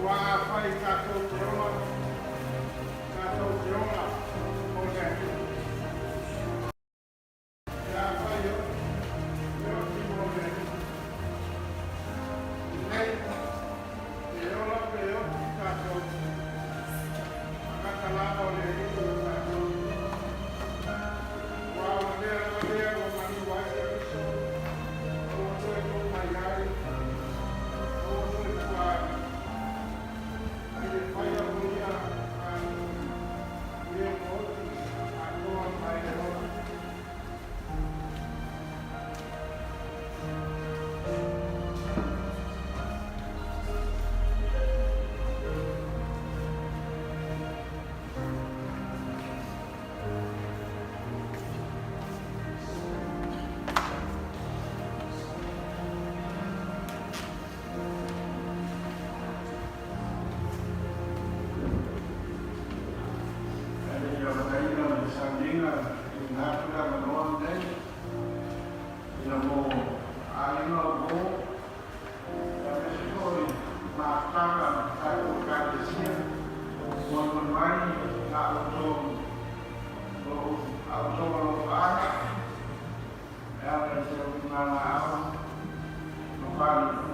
Aua afai tatou te ola, tatou te ola mo le Atua. Pe afai e oti, e oti mo le Alii. Lelei, pe ola pe oti tatou, tagata lava o le Alii o tatou. Aua o le mea lava lea ua maliu ai Keriso, ma ua toe to mai ai, ma ua soifua ai, a ia faia mo ia tatou e ua oti atoa ma e ola. Ae le i amataina le sauniga tuuina atu le avanoa lenei ina mo aiga o uo aemaise foi mafutaga a le tatou Ekalesia molimoli mai la outou outou alofaaga e ala i se uiga laau ma pali.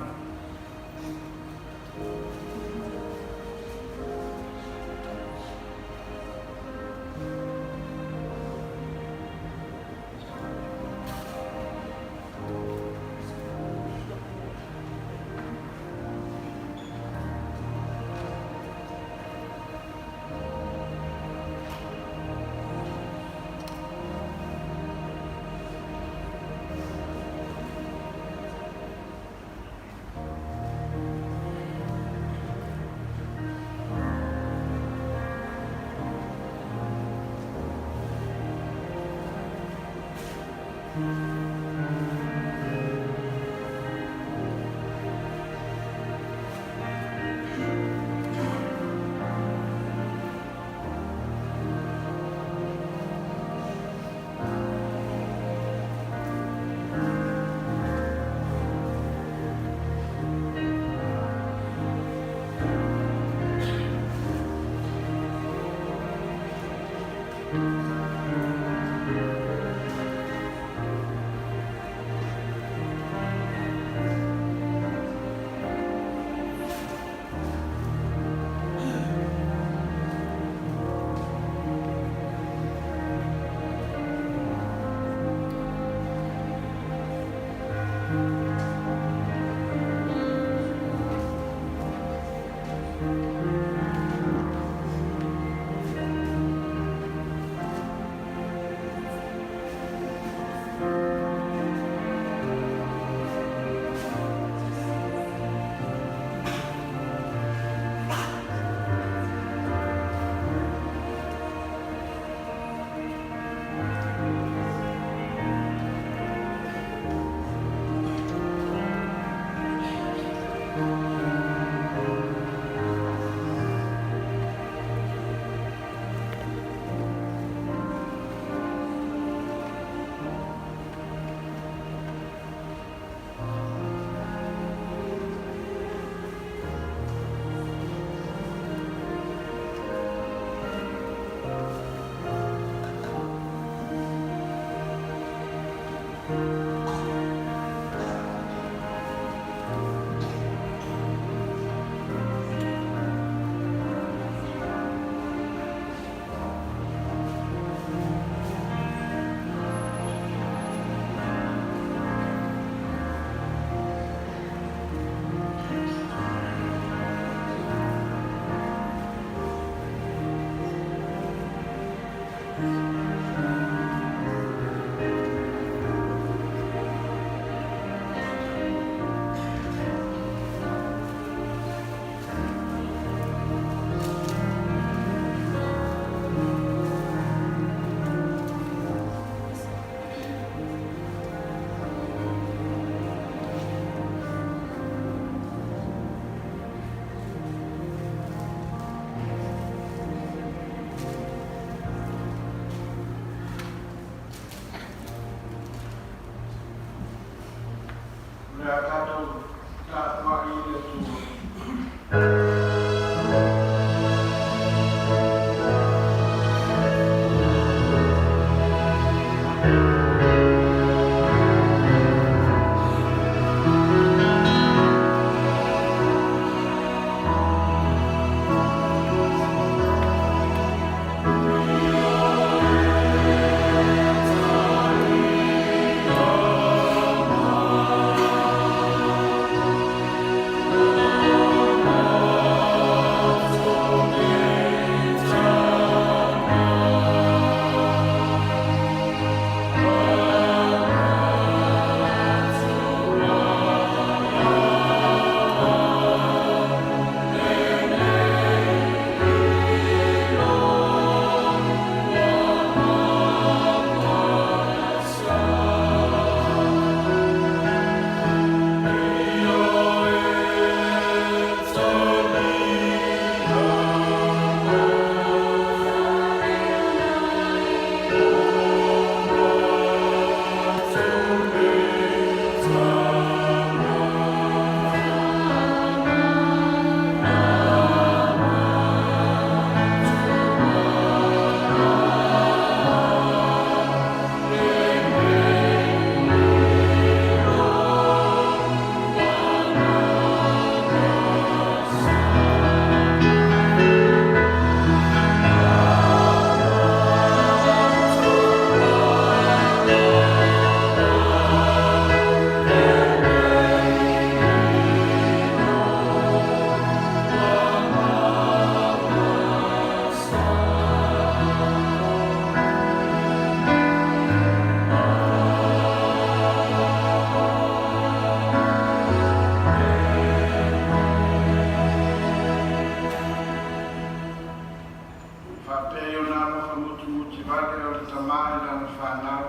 le tamā i lana fanau,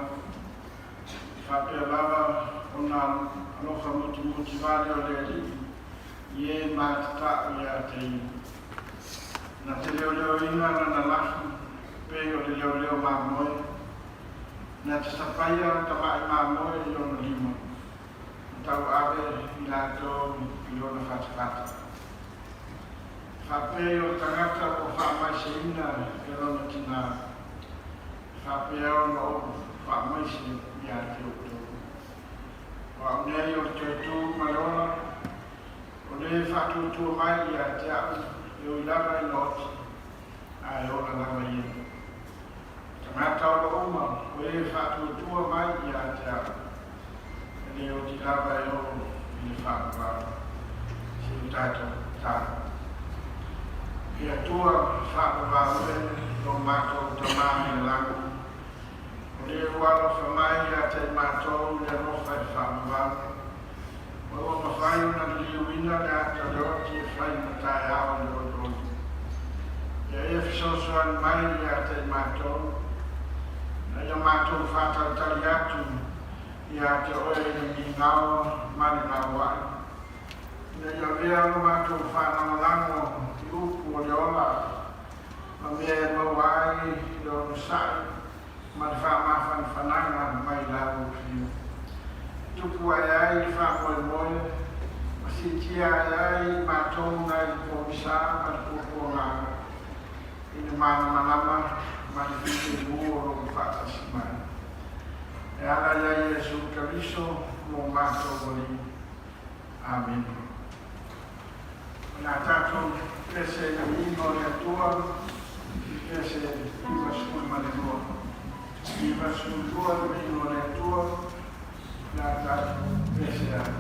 e faapea lava ona alofa mutimutivale o le Alii i e matata'u iā te ia. Na te leoleoina lana lafi pei o le leoleo mamoe, na te sapaia tama'i mamoe i lona lima, ma tauave i latou i lona fatafata. Faapei o le tagata ua faamaiseina e lona tinā, e faapea ona ou faamaise iā te outou. O a'u nei o le toe tū ma le ola, o le faatuatua mai iā te a'u e ui lava ina oti, ae ola lava ia. Tagata o lo uma o e faatuatua mai iā te a'u, e lē oti lava e oo i le faavavau. Seʻi o tatou tatalo. E Atua faavavau e, lo matou Tamā i le lagi, o le ua alofa mai iā te matou i le alofa e faavavau. Ma ua mafai ona liliuina le ata o le oti e fai ma taeao i le olioli. Ia e fesoasoani mai iā te matou, na ia matou faatalitali atu iā te oe i le migao ma le gaua'i. Ina ia avea lo matou faalagolago i upu o le ola ma mea e maua ai le onosa'i ma le faamafanafanaga mai lau Afioga. Tupu ae ai le faamoemoe ma siitia ae ai matou nai le pogisa ma le puapuagaga i le malamalama ma le filemu o lou faatasi mai. E ala ia Iesu Keriso lo matou Alii. Amene. O le a tatou pese i le viiga o le Atua i pese 92. 92 le viiga o le Atua, o le a tatou pese ai.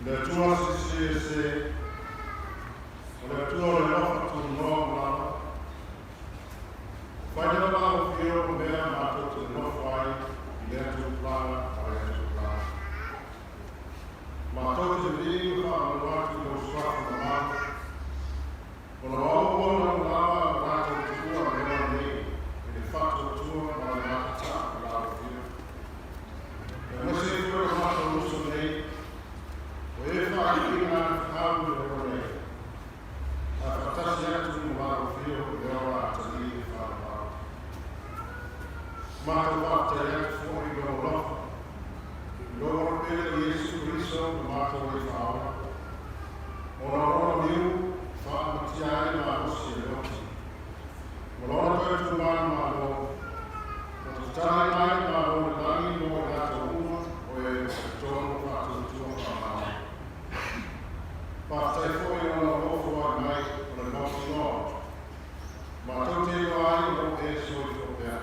Le Atua silisili ese, o le Atua o le alofa tunoa ma lava. Ua fai lava alofia o mea matou te nonofo ai i lea tupulaga ma lea tupulaga. Matou te viliu ma faamanu atu i lou suafa mamalu, ona o auauna lava na latou tuua le ola nei i le faatuatua ma le matataa i le alofia. Aemaise ai foi o matou uso nei, o e faaiuina anafiau i le ola nei, ae faatasi atu ma la alofia i le ola atalii e faalavao. Matou faafetai atu foi i lou alofa, i lou ola pele o Iesu Keriso lo matou Alii Faaola, ona o lona liu i faaamatia ai le malosi e le oti, ma lona toe tumālumālo, ua tatala ai le Malo o le lagi mo i latou uma o e o talitonu faatuatua faamalo. Faafetai foi ona o lou foai mai o le mautinoa, matou te iloa ai o lo o e soifua pea.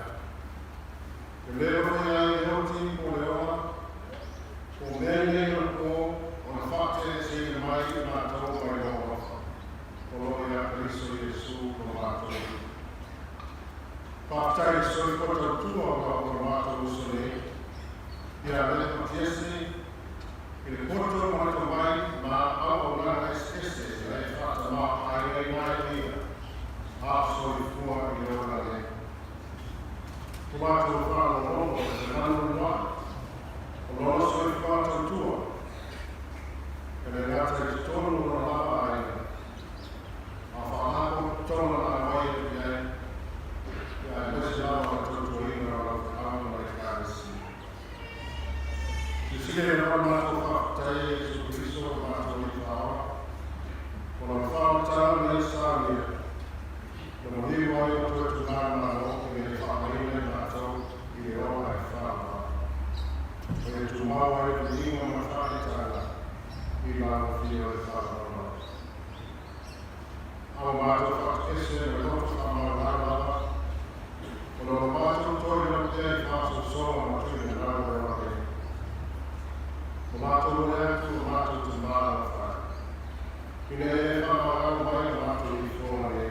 E leva foi ai le oti po o le ola, po o mea nei o le po ona faateeseina mai i matou mai lou alofa, o lo o ia Keriso Iesu lo matou Alii. Faafetai i le soifua tautua o lo matou uso nei, ia Alec Matiese, i le poto ma le tomai ma auaunaga eseese na e faatamaoaigaina ai ia a o soifua i le ola nei. Ko matou faalogologo i le manumanuaʻi o lona soifua tautua, e le gata i totonu o lona lava aiga, a o faalapotopotoga na auai atu i ai, ia aemaise lava o le tautuaina o lau feau ma le Ekalesia. Silasila lava matou faafetai ia Iesu Keriso lo matou Alii Faaola, o lana faamatala ma ia saunia, na maliu ai ma toe tumalemalo ina ia faamaina i matou i le ola e faalavaa. Ma ia tumau ai le viiga ma le faaitaga i lau Afio e faalavaa. A ua matou faatoese ma le loto faamaualalo lava, ona ua matou toe lau pea i faasoasoaga ma tuuina lalo e ola nei. Ua matou momoli atu lo matou tama alafai, ina ia e faamalau mai lo matou lifoga nei,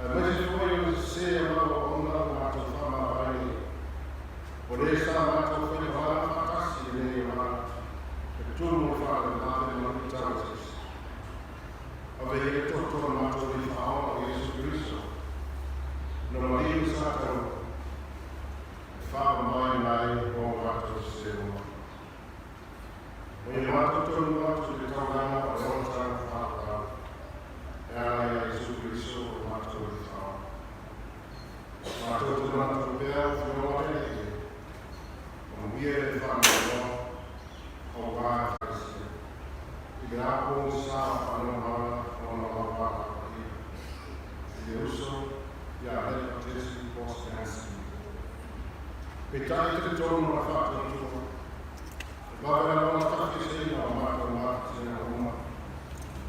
aemaise foi o le sese o lau auauna ua matou faamavae nei, o le sa matou faimalaga faatasi i lenei olaga, e tumu le faalavelave ma luitau eseese. Ave ia le toto o le matou Alii Faaola o Iesu Keriso, na maliu sa taua, e faamamaina ai o matou sese uma. O ia matou taunuu atu i le taulaga o le olataga faalavau, e ala ia Iesu Keriso o le matou Alii Faaola. Matou te manatua pea o Fioga le Alii, manuia le faanoanoa aua Ekalesia. I le apo sa faanoanoaga ona o lau alafaiva i le uso ia Alec Jesse Bostanski. Peitai e talitonu ona faatuatua, e vave lava ona tafieseina o matou mafatiaga uma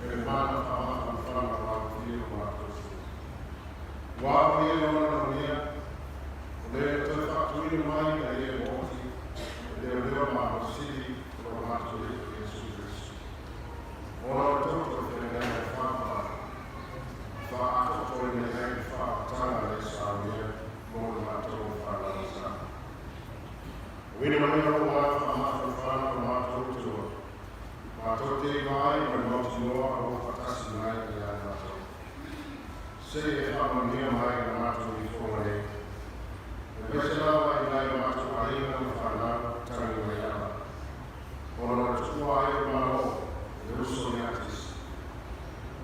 e le mana faamafanafana o alofia o matou sui. Ua ao ia lona manuia, o le na toe faatuina mai na ia oti e leoleo malosili o lo matou Alii Iesu Keriso. Ona o le toto e feagai e faamalalo, faaatoatoaina ai le faamatala le saunia mo le matou fanau sa. Uina mai lou aga faamafanafana o matou tua, matou te iloa ai ma le mautinoa o lo faatasi mai ia matou. Se e faamanuia mai le matou lifoga nei. Aemaise lava i nai o matou aiga ma fanau tagi mai ala. Ona na tuua ai le Malo e le uso ia Tisi.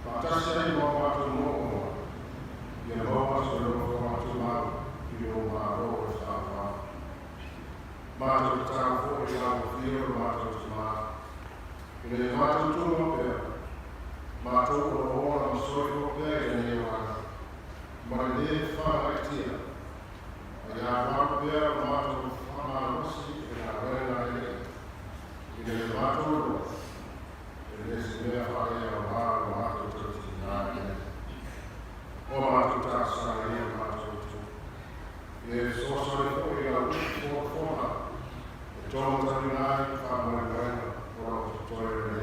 Faatasi ai ma o matou moomoa, ia maua so nofo faatumau i lou Malo o le faaaloalo. Matou tatalo foi i lau Afio le matou Tama, ina ia matou tumau pea, matou o lo o ola ma soifua pea i lenei olaga, ma le lē faagaeetia, a ia alualu pea lo matou faamalosi i le galuega a le Alii, ina ia matou iloa, e le se mea faaleaoga lo matou tautiina i ai. O a matou talosaga ia matou Atua, ia e fesoasoani foi i lau upu fonofono e tomatauina ai faamoemoega o lo o totoe nei.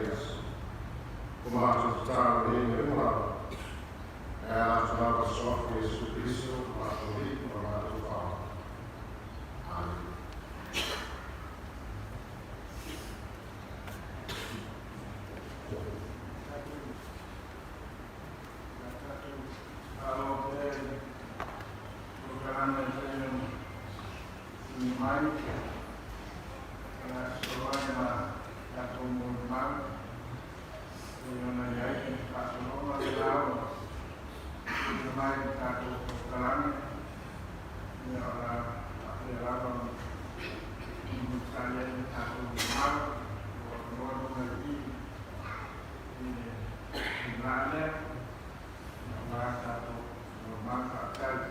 tuuina mai o le a fesoasoani ma tatou molimau e pei ona i ai le faasologa lena ua tuuina mai i le tatou polokalame. Ia, o le a faapea lava ona mulimulitai ai le tatou molimau ua avanoa luga i i i le tulaga lea aua tatou molimau. Faafetai.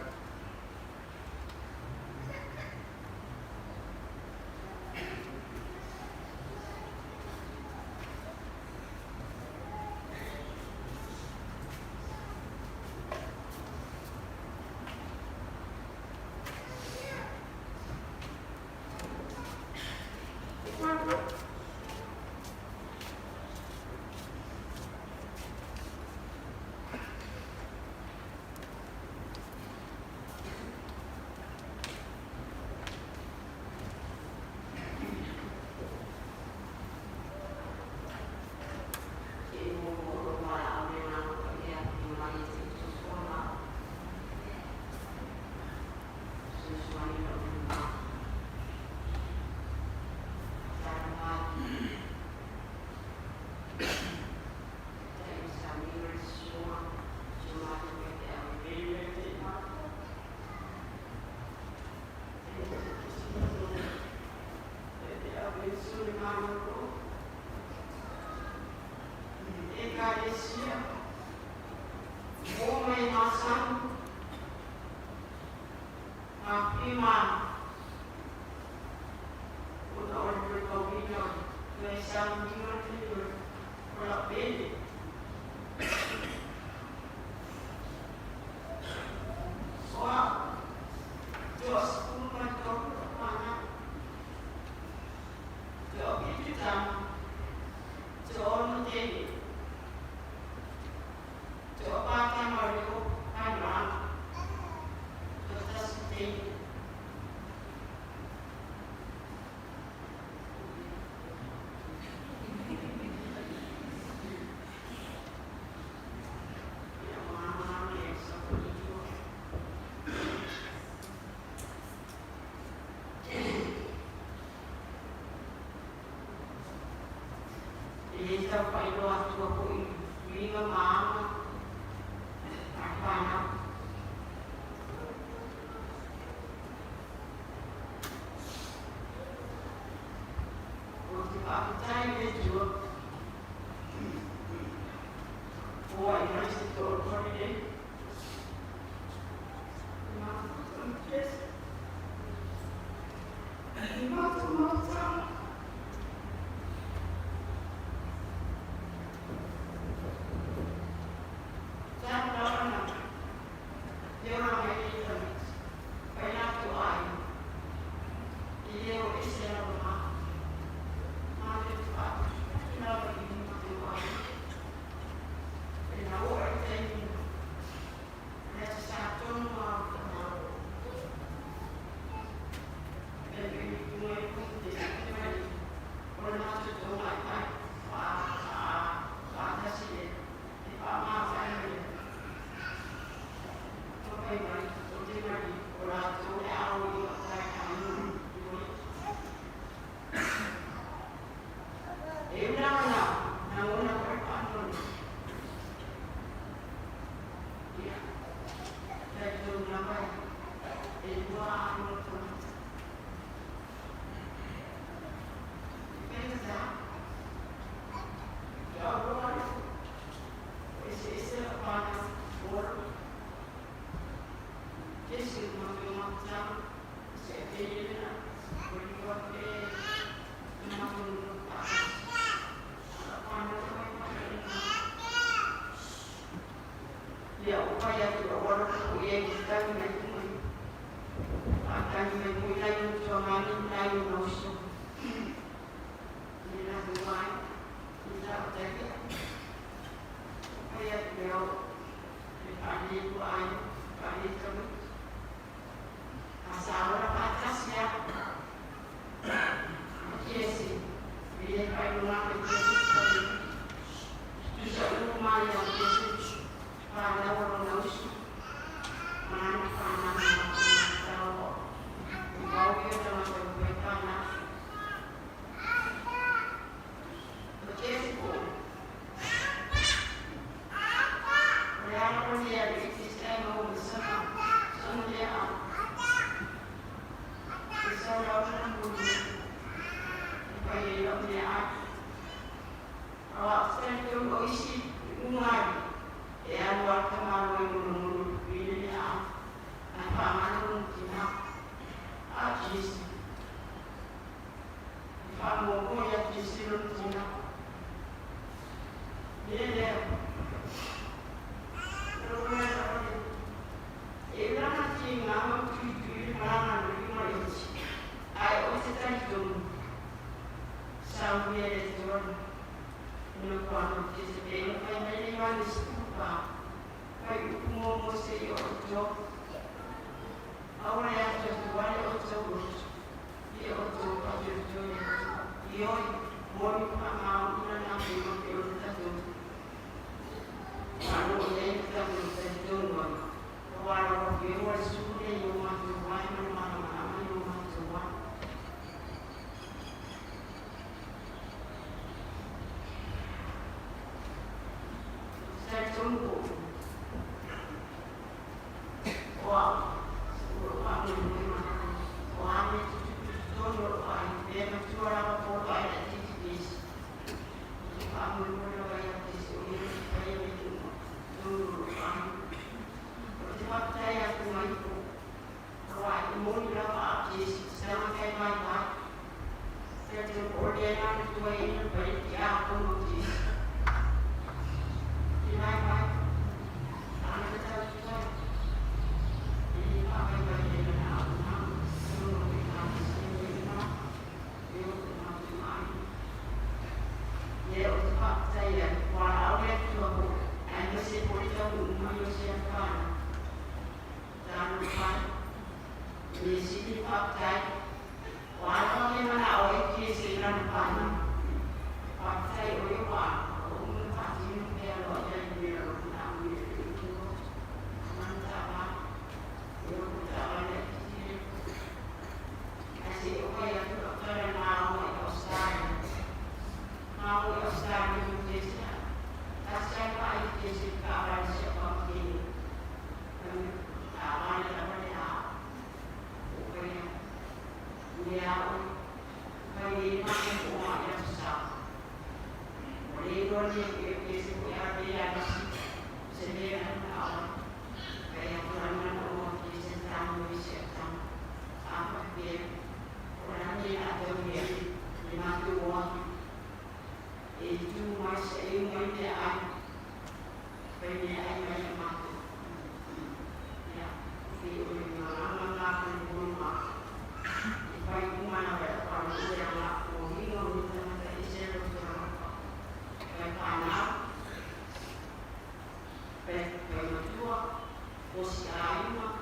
O si aiga,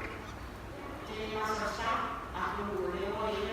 te asasa, a o leo.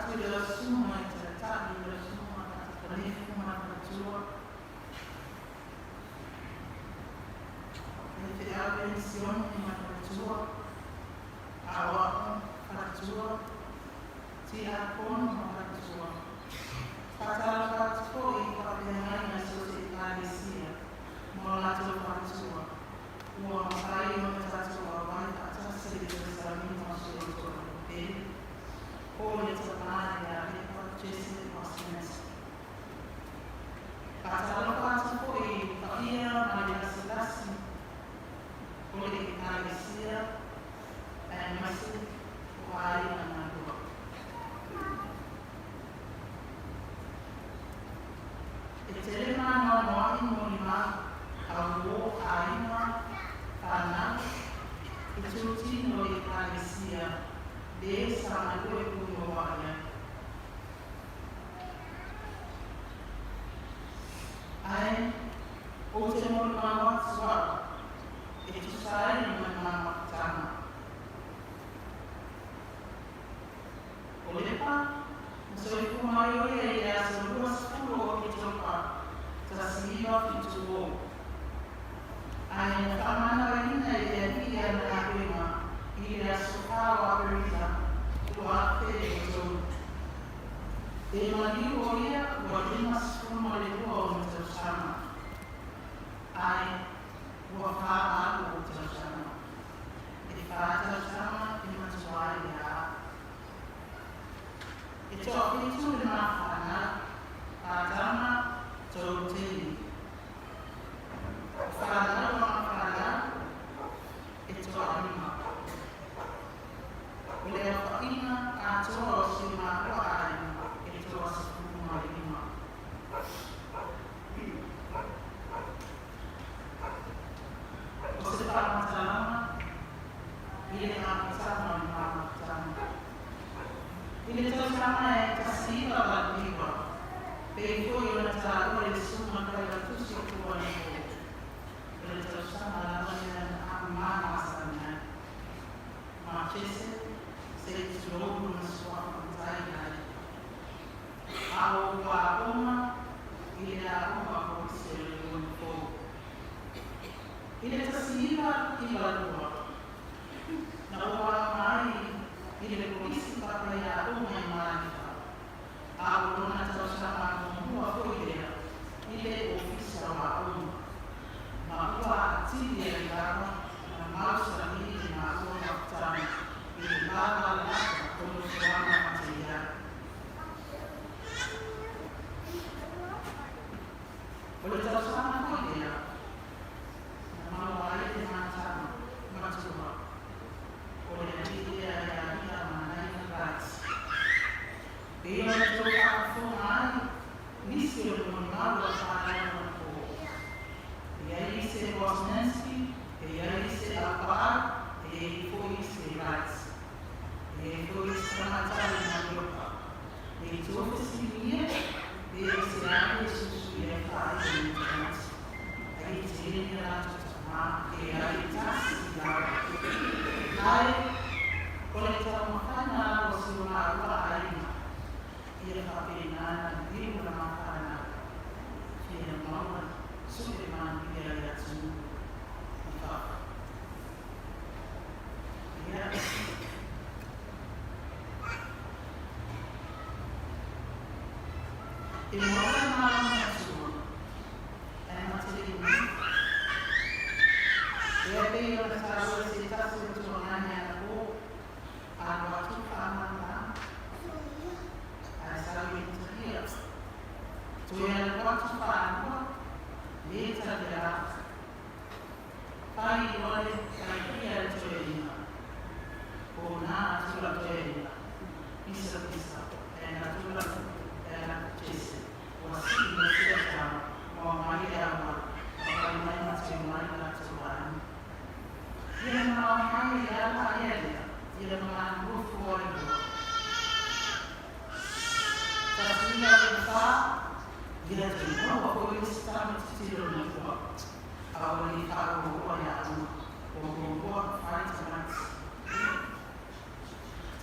Atu i lau susuga i taitai, i lau susuga Kalifu ma le faletua, faifeau penisione ma le faletua, aoao, faletua, tiakono ma faletua. Faatalofa atu foi i faafeagaiga i so o se Ekalesia ma o latou faletua, ua mafai ona tatou auai faatasi i le toe sauniga o si o outou alii pele, po o le tama ia Lepa Jesse Osmanski. Faatalofa atu foi i le paia ma le lasilasi o le Ekalesia aemaise o aiga galue. E tele maanoanoa'i molimau a uō, aiga, fanau i itutino o le Ekalesia lē sa galue punoua'i ai. Ae ou te molimau atu au e tusa ai ma le ma mafutaga. O Lepa, na soifua mai o ia i le aso 20 o Oketopa 1970, ae na faamanavaina e le Alii ana galuega i le aso 4 o Aperila 2003. E maliu o ia ua 52 ona tausaga, ae ua 48 ou tausaga. E fa tausaga e matua ai ia au. E toafitu le ma fanau, fa tama, tolu teine. O fanau a ma fanau, e toalima. O le aofaiga atoa o si o māua aiga e 15. O se faamatalaga i le amataga o le ma mafutaga. I le tausaga e 1989, pei foi ona taua e le Susuga Failautusi o Tua anapo, o le tausaga lava lea na ma masani ai ma Jesse, se i tulou lona suafa matai ia Lepa, a o ou aoga i le Aoga Kolisi o le Leone Fou. I le 1992, na ou aoga ai i le Kolisi Faafaiaoga i Malifa, a o lona tausaga muamua foi lea i le Ofisa o Aoga, ma ua atili ai lava ona mausali le māua mafutaga i le lalalata o nofoaga mateiai. O le tausaga foi lea na maua ai le matau matua o le alii lea ia Ia Manaia Wright. Pei ona tou faafofoga ai nisi o le molimau a taeao anapo. E i ai se Bosnanski, e i ai se Aupaau, e i ai foi se Wright. E i ai foi se tamaitai o Mariopa. Ne i tou fesiligia pe aisea e suisui ai faaiu i tagata, ai e tele ni a latou tamā e ai e tasi lava. Ae o le taumafaiga lava o si o māua aiga ia faapena na liliu na ma fanau fia maua sue manuia i atunuu i fafo. Ia. E maua le malama matua, ae mate le umi. Ea pei ona taua e se tasi o tuagane anapo, alu atu faamata, ae sau i mataia. Toe alu atu faalua, le talia lava. Fai loa le faipia le toeaina, o nā atu la toeaina, pisa pisa, e alu atu la e alu atu Jesse, ua sii mai se tau, ua mai le auala, ua fai mai ma te mai latou aiga. Ia mamao mai le ala ia lea, ia maluofu ai loa. 1984, ia te maua foi le isi tama titilo na tua, a ua le faaauaua ia uma, ua muamua ona fai tamaiti.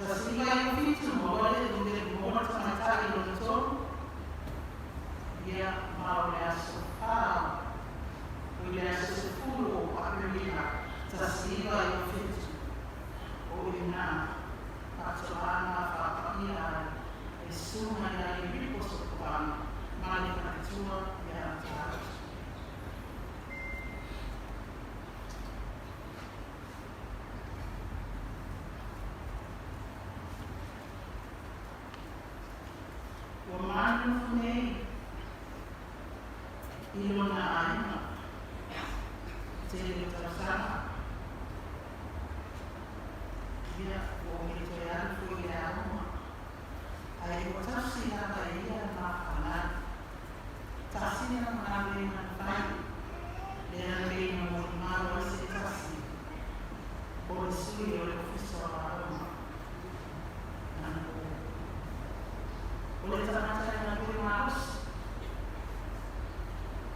1997 maua le le manu nei i lona aiga tele o tausaga. Ia, ua ou le toe alu foi i le aoga, ae ua tausi lava e ia le mafanau. Tasi lana galuega na fai, lea na pei na molimau ai se tasi o le sui o le Ofisa o Aoga anapo. O le tagata e galue malosi,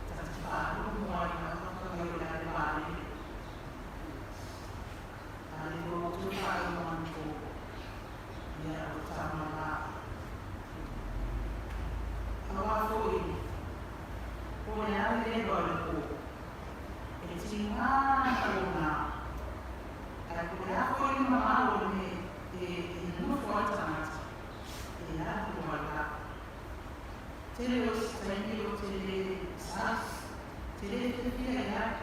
ta te faalogo ai lava fai mai o le ale vaalele. A le ua ou toe faalogo anapo, ia o le tama la. Aua foi, po o le a le leva o le po, e tiga na lona, ae po o le a foi le mamao o le mea e nonofo ai tagata, e alu ai lava. Tele o isi taimi ou te le sau, te le fiafia i ai,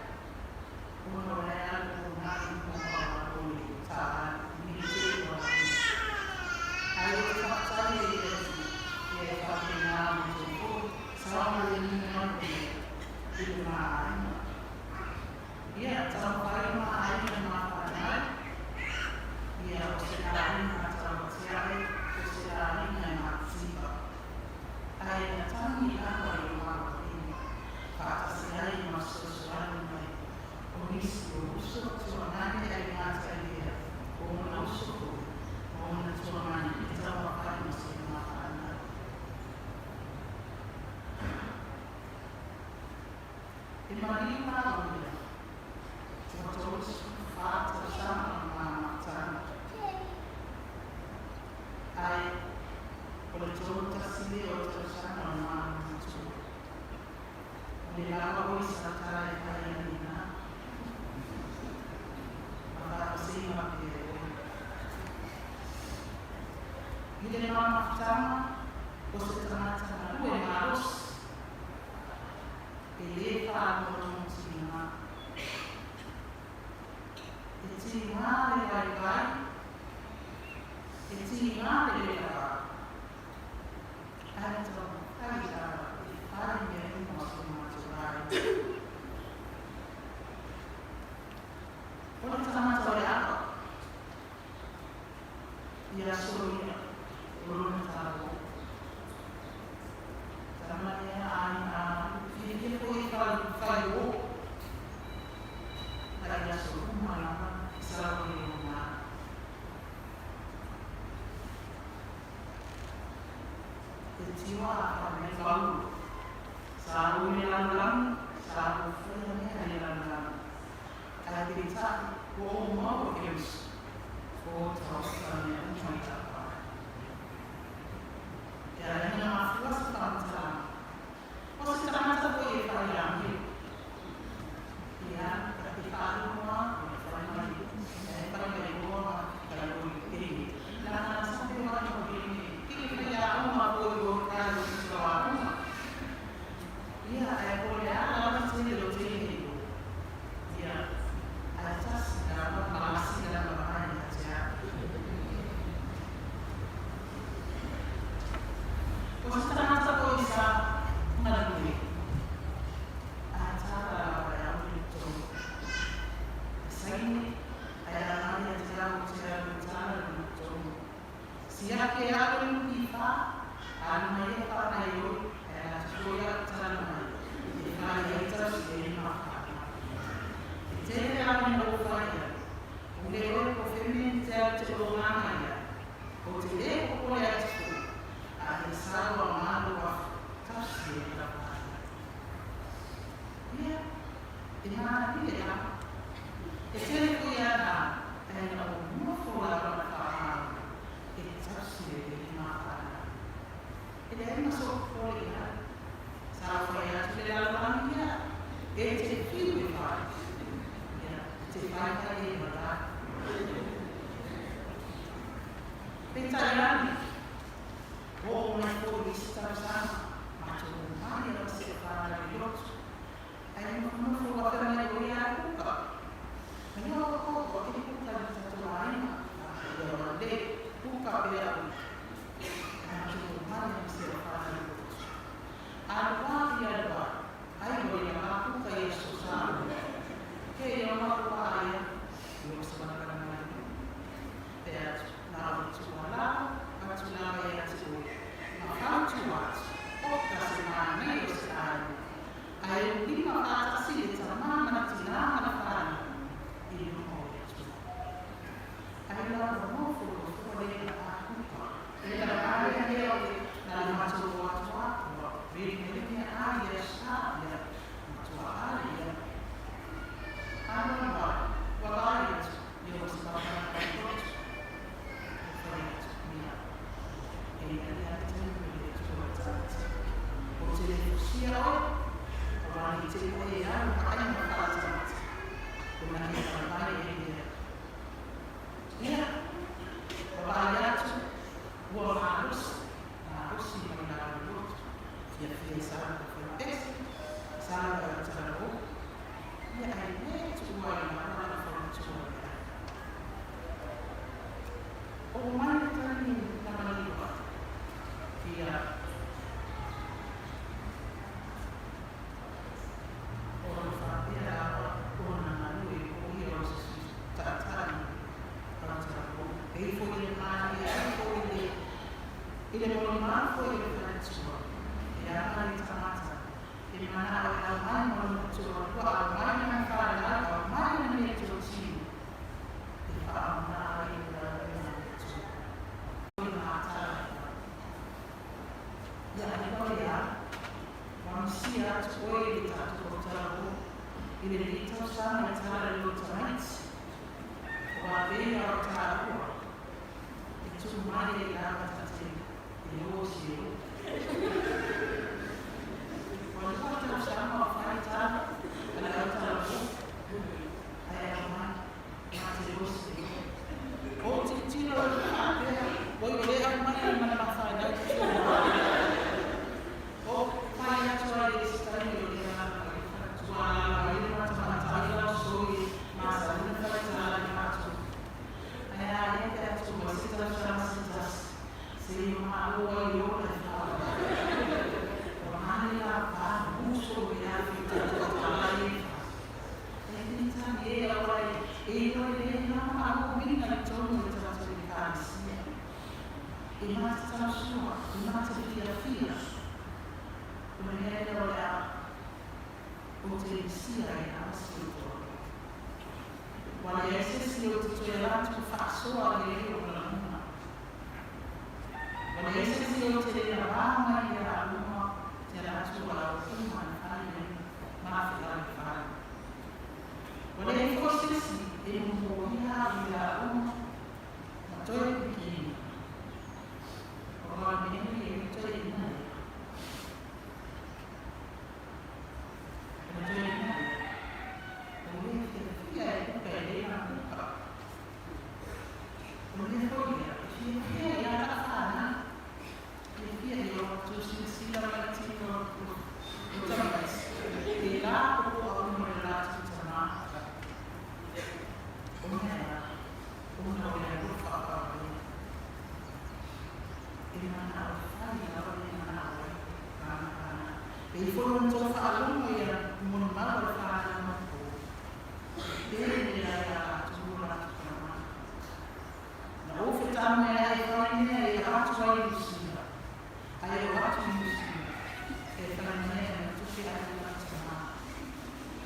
ona o le alu lona i luma o le taavale, i le tele o atunuu. Ae ou te faafetai ai i le Atua, ia e faapena ona toe foi saogalemu mai pea i le ma aiga. Ia, taumafai ma aiga ma fanau, ia o se aiga tauatiae, o se aiga e matitiva. Ae na tagi lava i lo ma wahine, faatasi ai ma fesoasoani mai o nisi o uso tuagane ai gatalia o ona uso foi ma ona tuagane i taumafai ma se ma fanau. E maliu lava ia, ua 34 tausaga o ma mafutaga. Ae o le 31 lea o tausaga o ma matua. O le lava oi sa tala e fai ai lena. Ma faamaseima pea e oe. I le ma mafutaga, o se tagata galue malosi, e lē faalogologo tiga. E tiga le vaivai, e tiga le le lava, ae taumafai lava e fai mea uma o se matou aiga. O le tagata o le ava, i aso ia o lona talavou. Tama lea a aiga fiafia foi e fai uō, ae i aso uma lava e sau ai e ona. Te tio a fai mai Paulo, sa ou i le lalolagi, sa ou faia mea i le lalolagi, ae peitai ua ou maua Keriso, o taofa mea uma i tapae. E ala ai na mafua se faamatalaga, o se tagata foi e fai amio. Ia, e faalogo lava e fai mai, e fai mai loa ka loi pele. Lana sa pe wai mo pele, ke fai aoga foi o ka loi o aoga. Ia, ae po o le a lava tele o tele i o. Ia, ae tasi lava malasi lava mai ia te au. O se tagata foi sa galue, ae tala lava e au i le tonu. E saini, ae agai ia te au te alu e tala lona tonu. Siaki e alu i NPF, alu mai ia whaanaioi, ae ala atu foi au tala mai, e whai ai tausi e ma whaanau. E tele lava ina ou whai ai, o le oe ko whemene te au te oro nganga ia, o te le popole atu foi, a he sau a malo afu, tausi e lava ai. Ia, e manaia lava. E tele foi ana, ae na ou nofo lava ma whaamalo, e tausi e le ma whanau. E leai ma sou popole i au. Sa ou fai atu le lalolagi ia, e te whiu e whai. Ia, te whai whai e ma rā. Peitai ane, oo mai foi isi tausaga, matou omai lava si ou whanau i lotu. Ae nofonofo ua fai mai o ia e kuka. Mai oa ko ua ke kuka i tatou aiga, a ia ua le kuka pea ui. Ae matou omai lava si ou whanau i tausia oe, o wā ni te oe e alu ka ai ma whaatamata. O na e whangai e ia. Ia, o wā atu, ua malosi, malosi mai la loto. Fia fia i sa ka fai pese, sa ka tara o. Ia ai le tua i la la whanatua ia. O mai le tani na maniwa. Ia o le whapea o na nui o ia o se sui tātari tara o. E ifo i le māi, e ifo i le i le moni māfo i le whanatua. E anga i tamata. E mana o e au mai mo le matua, kua au mai na whanau, au mai na mea tō tino. E whaamā i le rau e nā matua. O le mātara. Ia ai koe ia, wamusia atu oe i le tātou o tara o, i le litau sana i tara le o tamaiti. O a pēia o tāua, e tū mai e lava tate, e o si o. Ua lua tau sama o whai tara, a le au tara o, ai au mai, mā te o si o. O te tiro o te whāpea, oi o le au mai i mana mawhai nau te tū. O whai atu ai e se taimi o le anga i whakatua i le matamatai lau soi mā sa luna whai tara i mātou. Ai a e te atu o se tau sama se tasi, se i maa oa i o le whawa. O mani la pā muso i a fi tātou tārai e wha. E te tani e au ai, e oi le nā maa o winga i tonu i tātou i kāsia. E mā te tau sua, e mā te whia whia. O le mea o le a, o te misia e a si o toa. Wale e se si o te toe rātu whaasoa le reo o la muna. Wale e se si o te rea wānga i a uma, te rātu o la uma i whai e mā whia i whai. Wale e fo se si e mō ia i a uma, ma toe pikini. O ngā mea e toe ina e. O toe ina e. O le fia fia e kuka e le na kuka. O le hoi ia, e fia fia i a ka whana. Fia fia i o tū sila sila mai tino o tamais. E la o o au mo le rātu tama. O mea, o mea o le rufa o au. E mana au whai au e mana au e mana mana. E i whoro tō whaalongo ia mono mau o whāna mako. E le ai a atu o rātu tama. Na o whita mea e whai mea e atu ai Lucia. Ai o atu Lucia. E whai mea e tuke ai o rātu tama.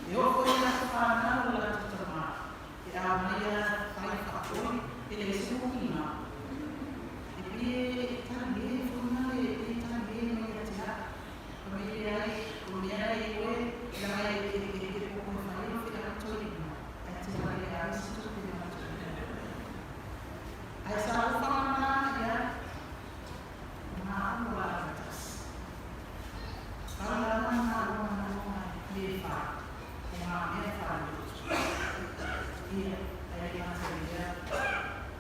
E o koe la whānau o rātu tama. E a mai a whai whakoi e le se mokina. E pe e tangi e whuna e pe tangi e mai a te ha. O me ai, o me ai e koe, la mai e e e poko e whai o whia atoina. Ai te whai e ai si tuku e matu. Ai sa o whamana ia, ngā o la ratas. Pala ngā ngā o ngā o ngā me whai, o ngā mea whai o Ia, ai ngā te rea,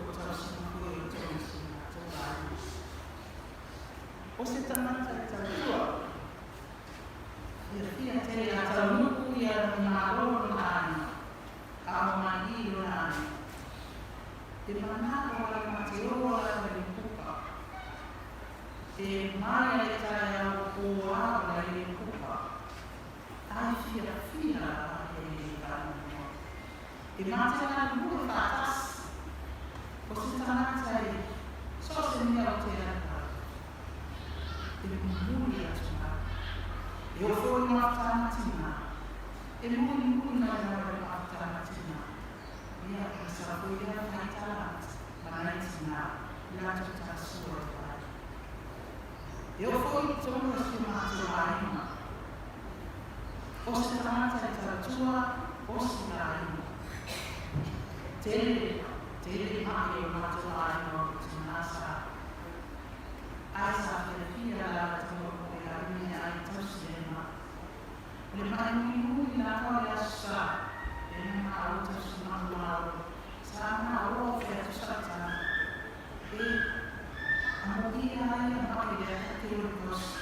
o tau sina koe o tau sina, tō rāi. O se tamata i tau tua, fia fia te a tau nuku ia ngā roro na ai, a o ngā i o na ai. Te mana o ala ma te oro ala me le kuka. Te mai e tai au o a o la i le kuka. Ai fia fia a e le whanau. E mate ngā mua whātas. O se tangata e so se mea o te ranga. E muri atu ngā. E o fo i ngā tāmatina. E muri muri mai ngā o ngā tāmatina. Ia, e sa fo ia whai tāmat. Manaitina, la tō tā sua te wai. E o fo i tōna si mātou āima. O se tangata e tautua, o se āima. Tere, tere mai o mātou āima o te nasa. Ai sa fia fia la te moko e a mea ai tausi e ma. malosi.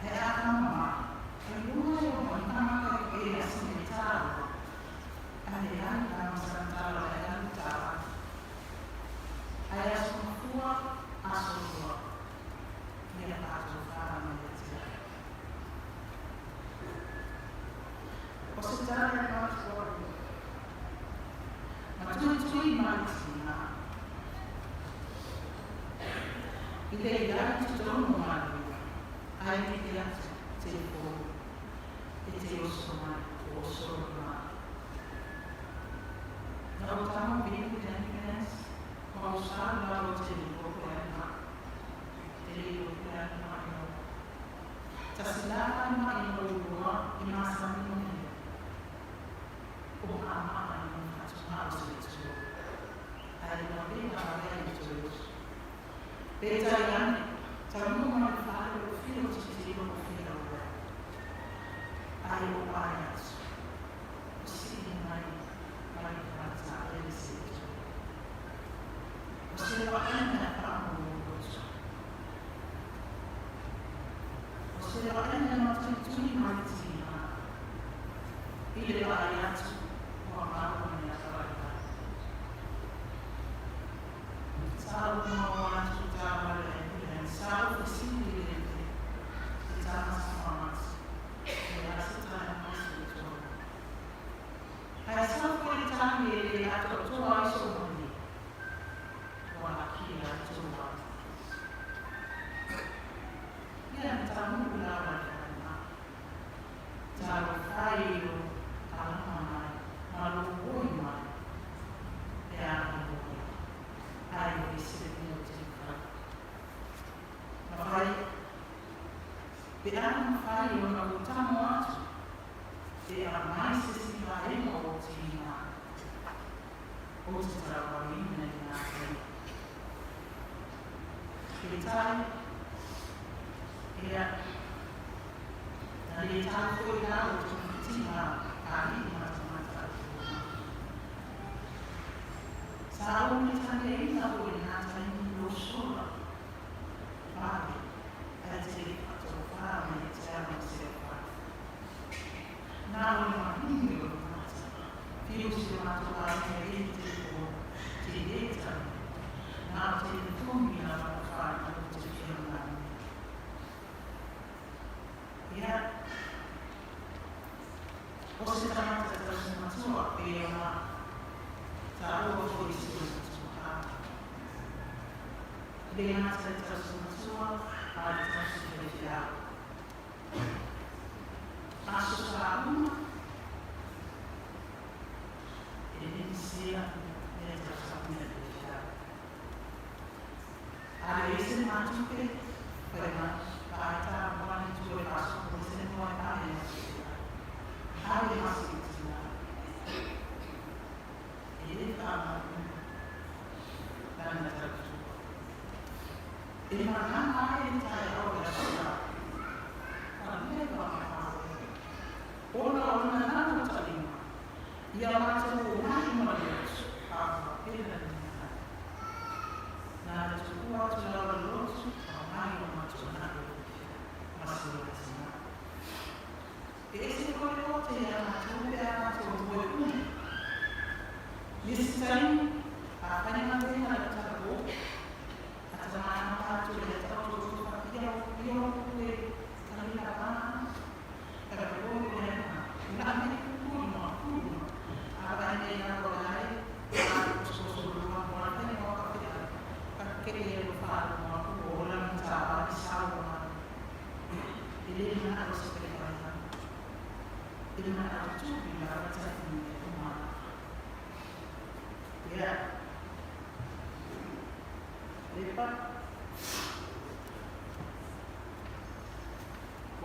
He a mama, e lua e o tanga e a sinetalo. A le ai la masantalo e a lutala. Ai a sonfua a solua. Ia pato fara mai e te. O se tala e matua. Ma tui tui mai tina. I le iai te tonu mai. Ai ni te atu te pō, e te oso mai, o oso mai. Na o tamo bini te anipes, ma o sa la o te leo pe ai ma, te leo pe ai ma i o. Ta sila ai ma i o lua i ma sami o ne, o ma ma ai o fatu ma o se tū. Ai ma pe a wale i te oso. Pe tai ane, ta mua mai whare o whiro te tiro o whiro ua. Ai o ai atu. O siri mai, mai whata e se tū. O se waena whaamo o roto. O se waena matutui mai tina. I le ai atu, o a māua mea whaita. Sao mau atu tā wale e sao fisili le te tama samat e asa tae mai se tō. Ai sao koe tangi e le ato tō ai so moni. Wa ki a tō wa. Ia na tamu la wa le ma. Talo whai o alama mai, malo oi mai. E a mo. Ai o isi mo te whai. Mawhai, pe ana whai o na o tamo atu, te a mai se si vaenga o te ina, o te tarawaina i ngā kai. Te tai, ea, na le tau foi la o te mtiha a i matamata o te uma. Sa o ni tange ina o i ngā taimi o sola, whare, e te whatofa me te ama se whare. Nā o i mahini o mata, whio se matua me e te o te eta, nā te tumi a whakawhai o te whio Ia, o se tangata tau se matua, e ona tā ua foi se o matua a. Le ngata tau se matua, a le tau se te whiao. Aso sa uma, e nimisia me tau sa mea te whiao. A le ese matupe, whai mai, ai tā mwani tue aso, o se noa ai e matua. Ai e masi i tina. E le whāma, nana tautua. E mana ai e tai au e asoa. Ka mea ka mahawe. Ona ona nana talima. Ia mātou o mai mai atu. A whapena ni mai. Nā le tuku atu lawa lotu, a mai o mātou nā e masi o tina. E ese koe o te a mātou pe a mātou moe umi. Nisi taimi, a whai ngā wena le taro, a te mana mātou le tau tō whapia o pia o koe tanila pā, ka te koe koe ana, nā me kukuru ma kuru, a whai nei nā koe ai, a soso lua moa tene o ka pia, ka kere e lo whāro moa ku o la mta a i sao ma. E le mana o se pere whai e le mana o tūpi la wata i me o mana. Ia. Lepa.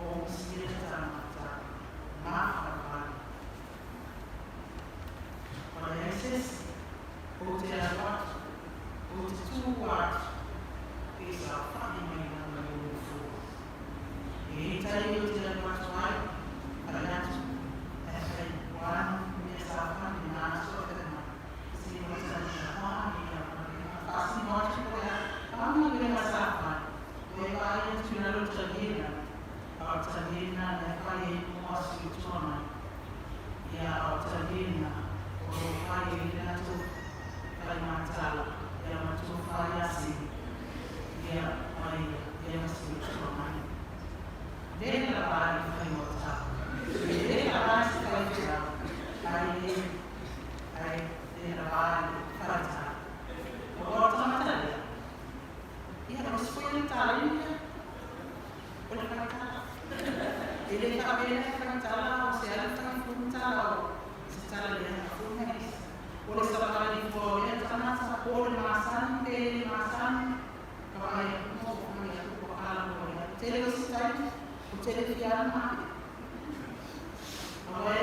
O msia tāmata, maha whai. O le esesi, o te awatu, o te tū atu, e sa whai mai nā mai o fō. E tai o te awatu ai, whai atu, e whai wānu me sa whai nā so e mai. Si mo tani a whai a whai, a si mo atu koe a, a taliina, a o le taliina le fai ai mo aso i tua mai. Ia, a o le taliina o lo o fai ai le latou faimatala, ia ma tofa ia Sini, ia ma ia, ia ma si tua mai. Le lava ai le faiga o tala. E le lava ai se faifeau, ae le, ae le lava ai le faitala. O le tagata lea, ia, o se foi le taleni lea, o le faitala. E le faapea le faitala o se alu fai tala o se tala le funa isi. O le savali fua o lea tagata, po o le masani pe le masani, ka vaai atu mo fai atu ua kala mo lea. Tele o se taimi, o tele fia alu mape. Aua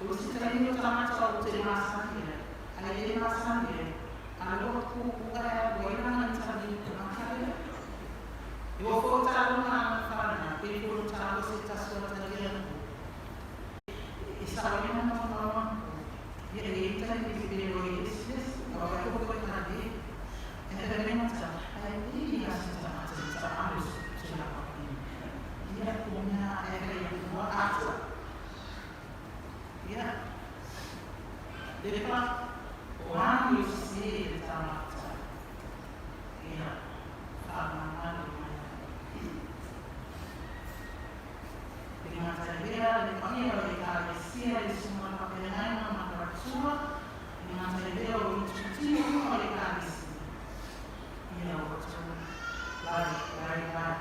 o se taimi o tagata o te masani ai, ai le masani ai, alo pupu ai ua ina ngai tali tagata lea. E ua fo talo na whana, pe fo talo se taso atalia ko. E sa ina na whana ko. Ia e ita i te pere o i esi esi, a wai ko koe ka le. E te remata, ai ni a se tagata i ta alu se la papi. Ia ko mea e hei ua ata. Ia, le pa, o ani o se le tagata. Ia, whaamamalu mai. Le gata lea le paia o le ekalesia le susuga faafeagaiga ma faletua, le gata lea o itutino o le ekalesia. Ia outou lai lai lai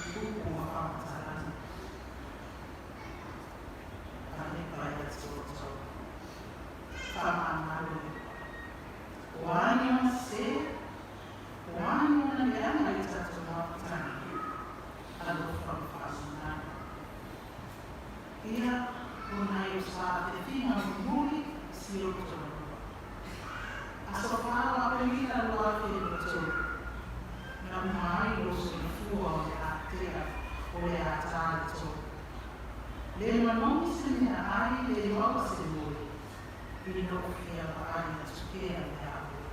i upu ma faamatalaga. Alepa ia te outou. Faamamalu le O ani ona sese, o ani ona leaga i tatou mafutaga, alofa ma faamamalu. Ia, o nai o sa afefiga mulimuli si ou toalua. Aso 4 o Aperila 2023, na uma ai lou soifua o le atea o le a tā le tolu. Le manogi se mea ai, le maua se moe, i lou fia vaai atu pea ia oe.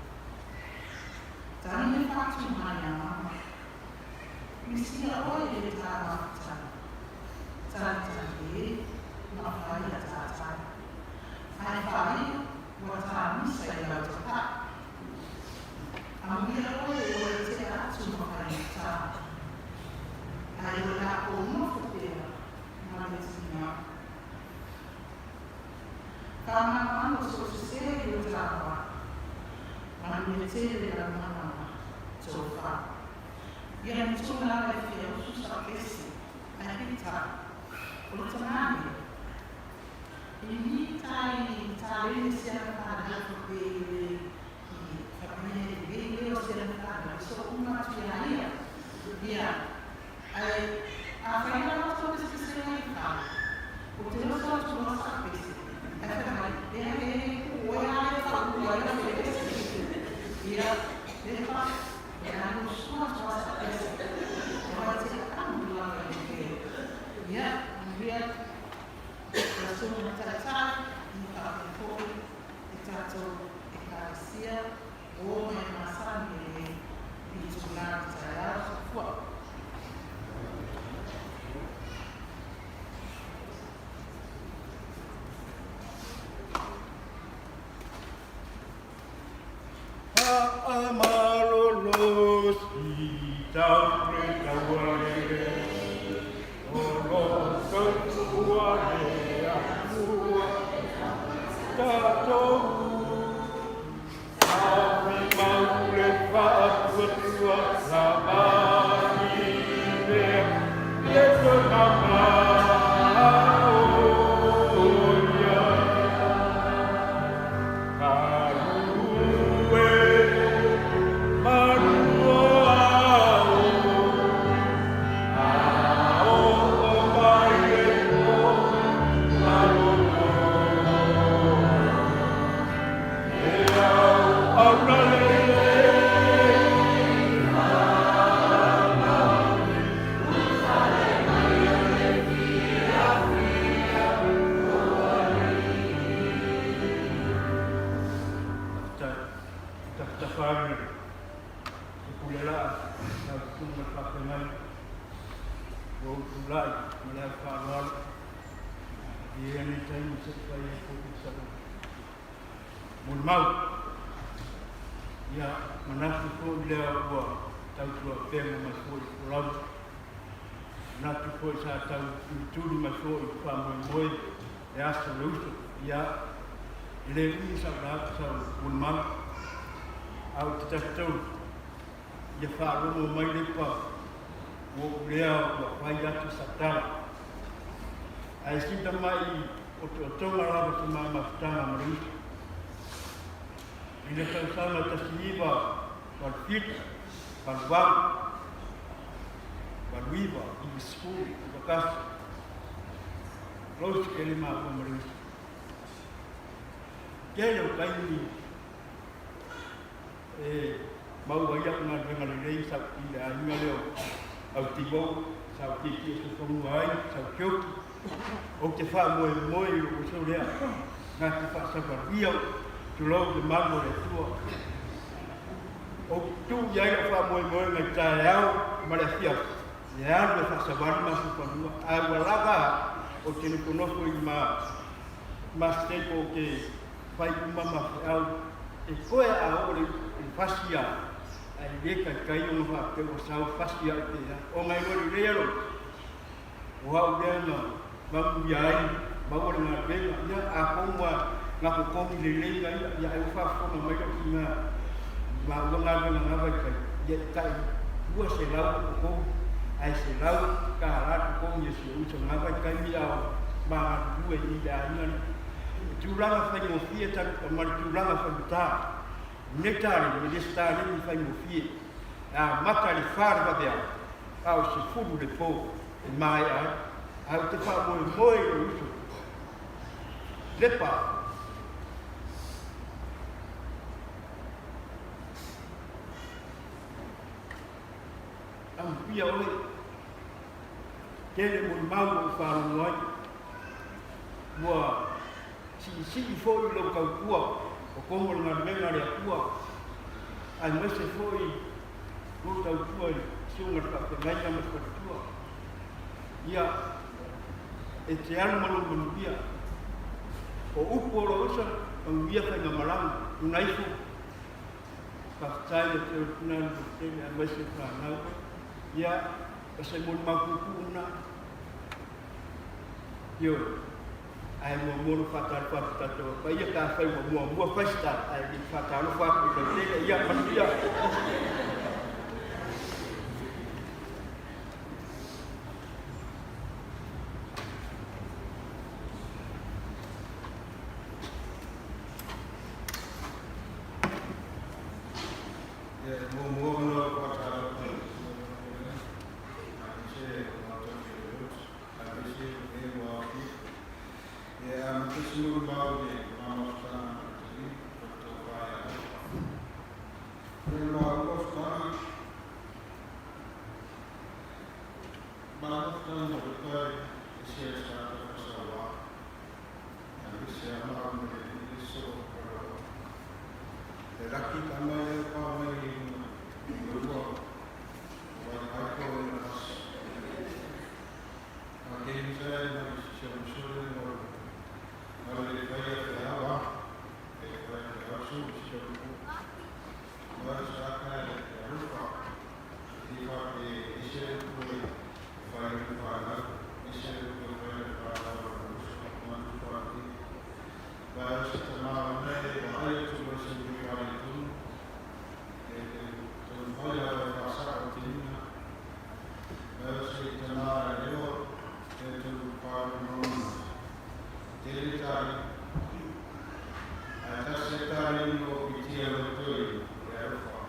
Tagi le fatu mai a mama. Misia oe i le tā mafutaga. Talitali e, ma whaia tātai. Ai whaia, ua tā misa i lau tapaʻi. Amuia oe o e tea atu ma faigata. Ai o la o nofo pea ma le tina. Whamanamano so sese i o tāwa. Manuia tele lau manawa, tō wha. Ia ni tōna lai fia usu sa pese, ai pita, o le tamane. I ni tai taleni se ana whanau pe i whapine i le o se ana whanau, so uma atu ia ia. Ia, ai, a whaina mato te sese mai whau. O te roto atu o sa pese. Ai whamai, e he ku oe a le whau ua ia le pese. Ia, le wha, e anu sua atu a sa pese. E wai te anu langa i te. Ia, ia, Rasunga Taitai, i whakapepoi i tatou ekalesia o mai masani e i tūlani taiao soifua. Fa'amalolo si tau. Ua ou tulai ma le ava faaaloalo i ia nei taimi se i fai ai foi sau molimau. Ia manatu foi lea ua tautuaupega mai foi i folau. Manatu foi sa tau tulituli mai foi i faamoemoe le aso le uso. Ia, e le umi sau lauga sau molimau, a ou te talitonu ia faalogo mai Lepa ua ou lea ua fai atu sau tala. Ae sita mai otootoga lava se ma mafutaga ma le uso. I le tausaga 1987, 88, 89, 90, 91, close tele māua ma le uso. Tele o taimi e maua ai a'u galuega lelei sa ou i le aiga lea o Autivou, sa ou tietie sofonua ai, sa ou tioki. Ou te faamoemoe i lou uso lea, na te faasavalia ou, tulou le malu o le Atua. Ou te tuu i ai lau faamoemoega i taeao ma le afiafi, e alu e faasavali ma sofanua, ae ua lava au, ou te nofonofo i ma ma stable ou te fai uma ma feau e koe a oo le fasi a ae le taitai ona faapea ua sau fasi au pe a ona e loa lelei alo o au lea na manuia ai maua le galuega ia a komu a na totogi lelei na ia ia ai ua faafofoga mai lou tina ma ua galuega na vaitaimi ia e tai 200 totogi ae $100 totogi e si ou uso na vaitaimi a o ma galulue i le aiga lea. O tulaga faigofie talu ma le tulaga faigata. O lenei taleni, e le se taleni faigofie. E amata i le fa le vaveao, a o le 10 le po e maea ai. Ae ou te faamoemoe i lou uso. Lepa. Amuia oe. Tele molimau ua ou faalogo ai. Ua siisii foi lou tautua o komo le galuega a le Atua, aemaise foi lou tautua i le susuga i le faafeagaiga ma le faletua. Ia, e te alu ma lou manuia. O upu o lou uso, manuia faigamalaga, tuna ifo. Faafetai ia te oe le tina le tele, aemaise le fanau. Ia, o se molimau puupuu lena. Ioe. Ae muamua ona faatalofa atu i tatou paia pe afai ua muamua fai se tala, ae le i faatalofa atu i lautele. Ia, manuia. Ia, muamua ona faatalofa i lau Aemaise o matou Fellows, aemaise o e ua aofia. Ia e amata se molimau i le mamafutaga ma le Atalii o le tofa ia Alofa. O le maua mafutaga, mamafutaga ma Luka e sia e sa tau aemaise a maua ma le alii le soo o Kalaoa. E laki tama ia pa mai i luna, i lua E taumafai lava e faasao te ina, mai o se tama e lewa, e tau pānonono. Tele tari, ae tasi e tari o pitia loto i e alofa,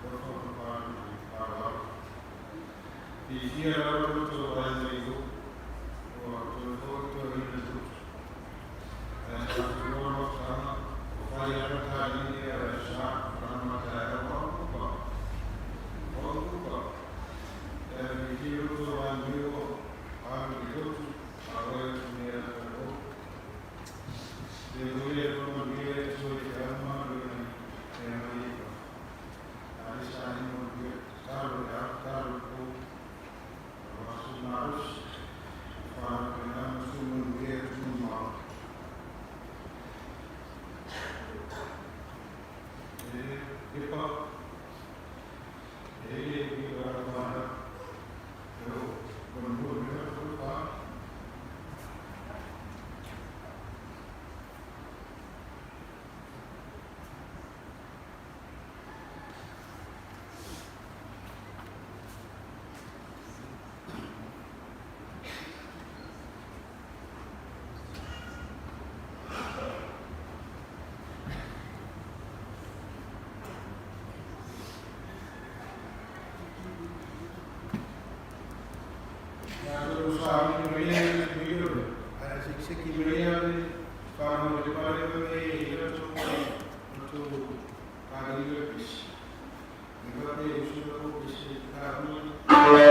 alofa ma pānono pāloalo. Whiwhia rau roto ai mai o, o a toi hoi toi ina roto. Ae sa te roa mafutaga, o whai ara tā ine ara e sa, rama tā e au au kupa. Au kupa. E a whiwhia roto ai mai o, aru i roto, a oe atu mea atu o. Te roe e roma mea e toi te au maru e mai, e mai e pa. A e sa ino mea, taro e au, taro e po, o asu Malosi, faapena ona faamanuia i atunuu mamao. E Kepa, e le i o e o manua mea o pa. Sa mai le video, ae sekiseki mai le whanau le pare me i roto o tō kāriwa pisi. Me wate e usura ko pisi kāhua. Le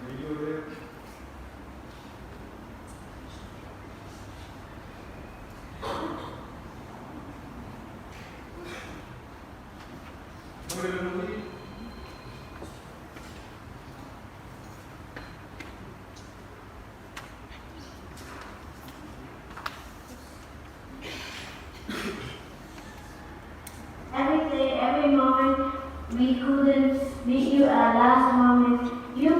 video le. Mai le nui. Every day, every moment, we couldn't meet you at last moment. You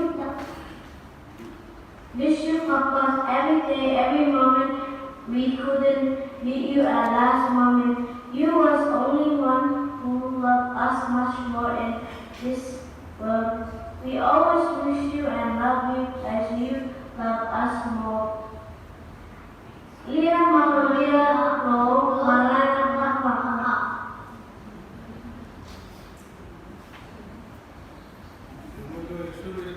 miss you, Papa. Every day, every moment, we couldn't meet you at last moment. You was only one who loved us much more in this world. We always wish you and love you as you love us more. Lia Manuia Lo Malana Papa. Mo e suri.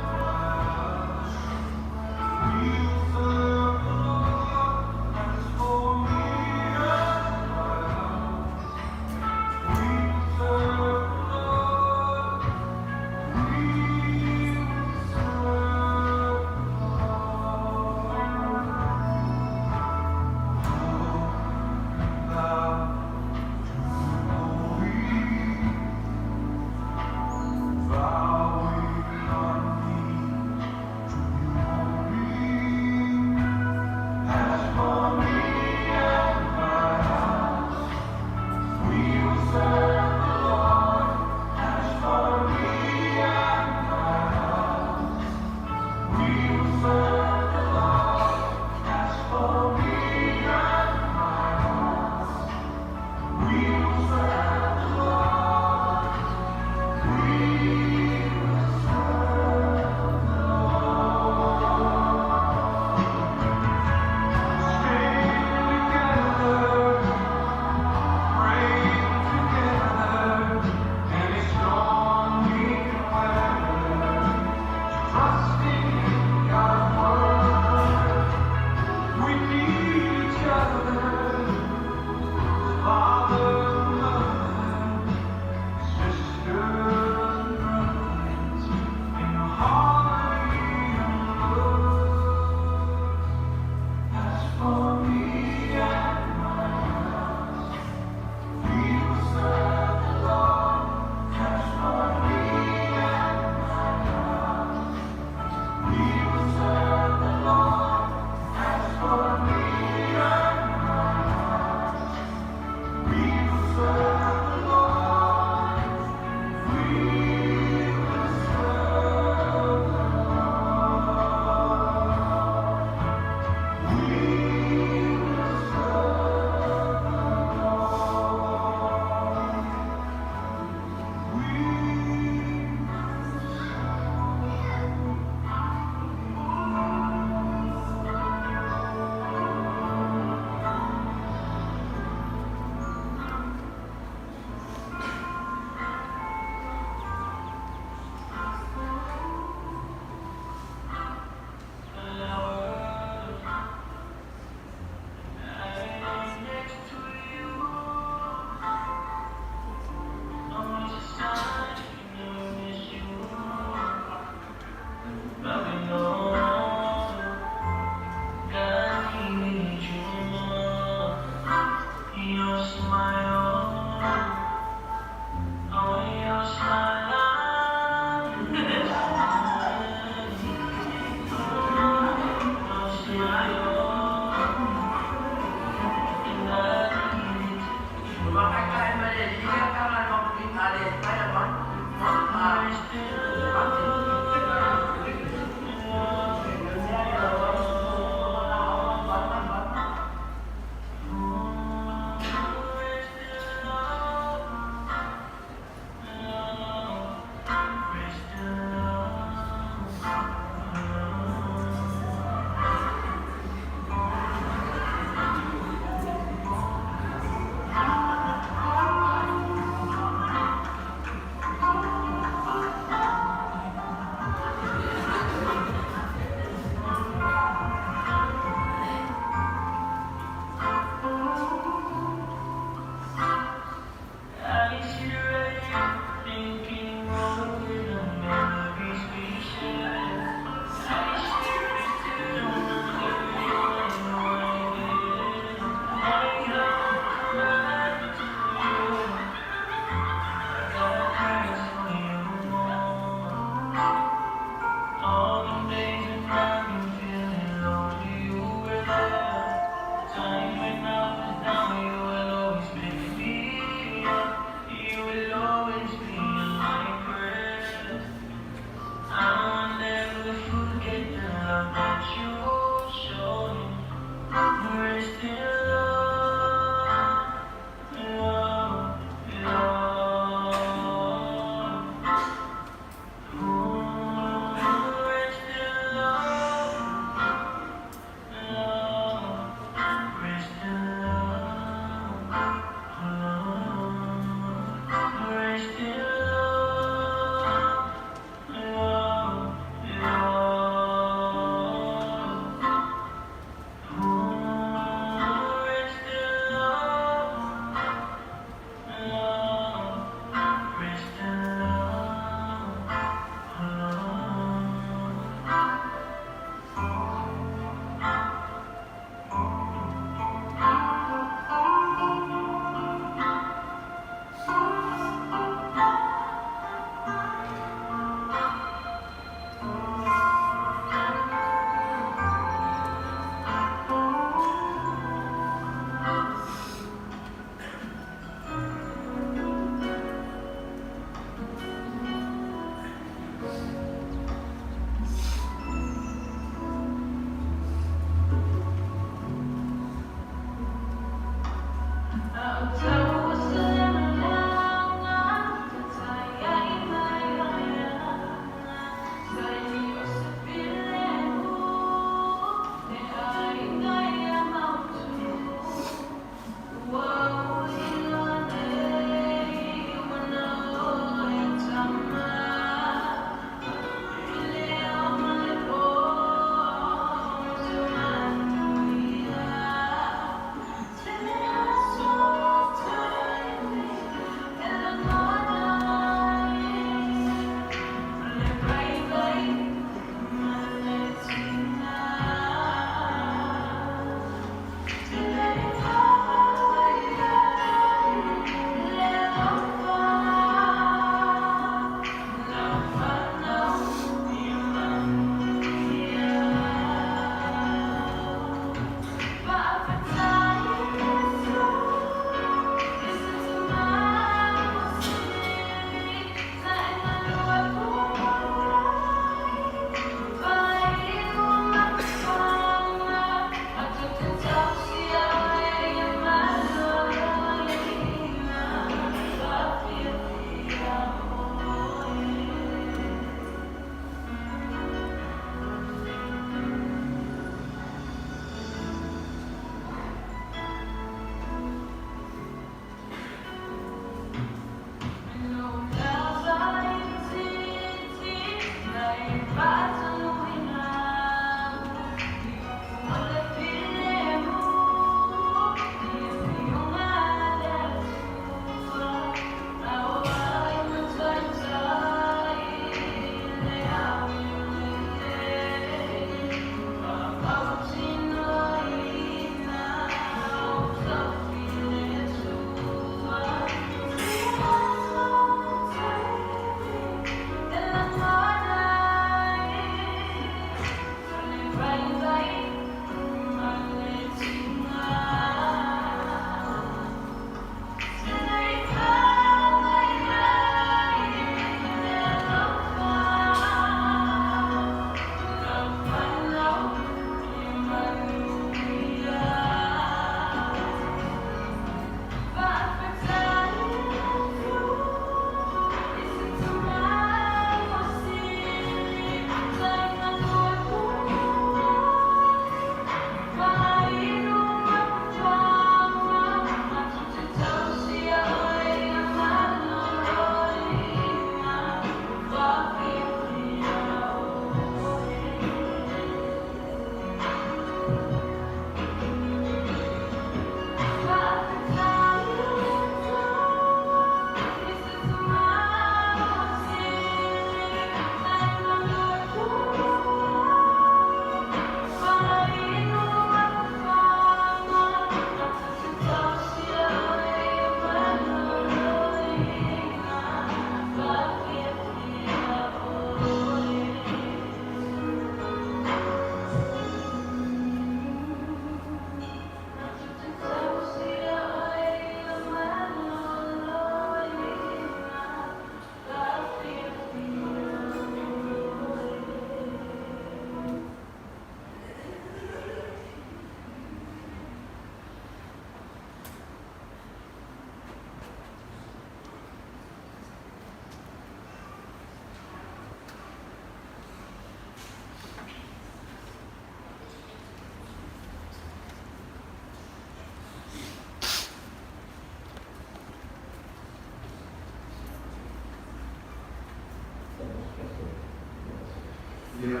Ia,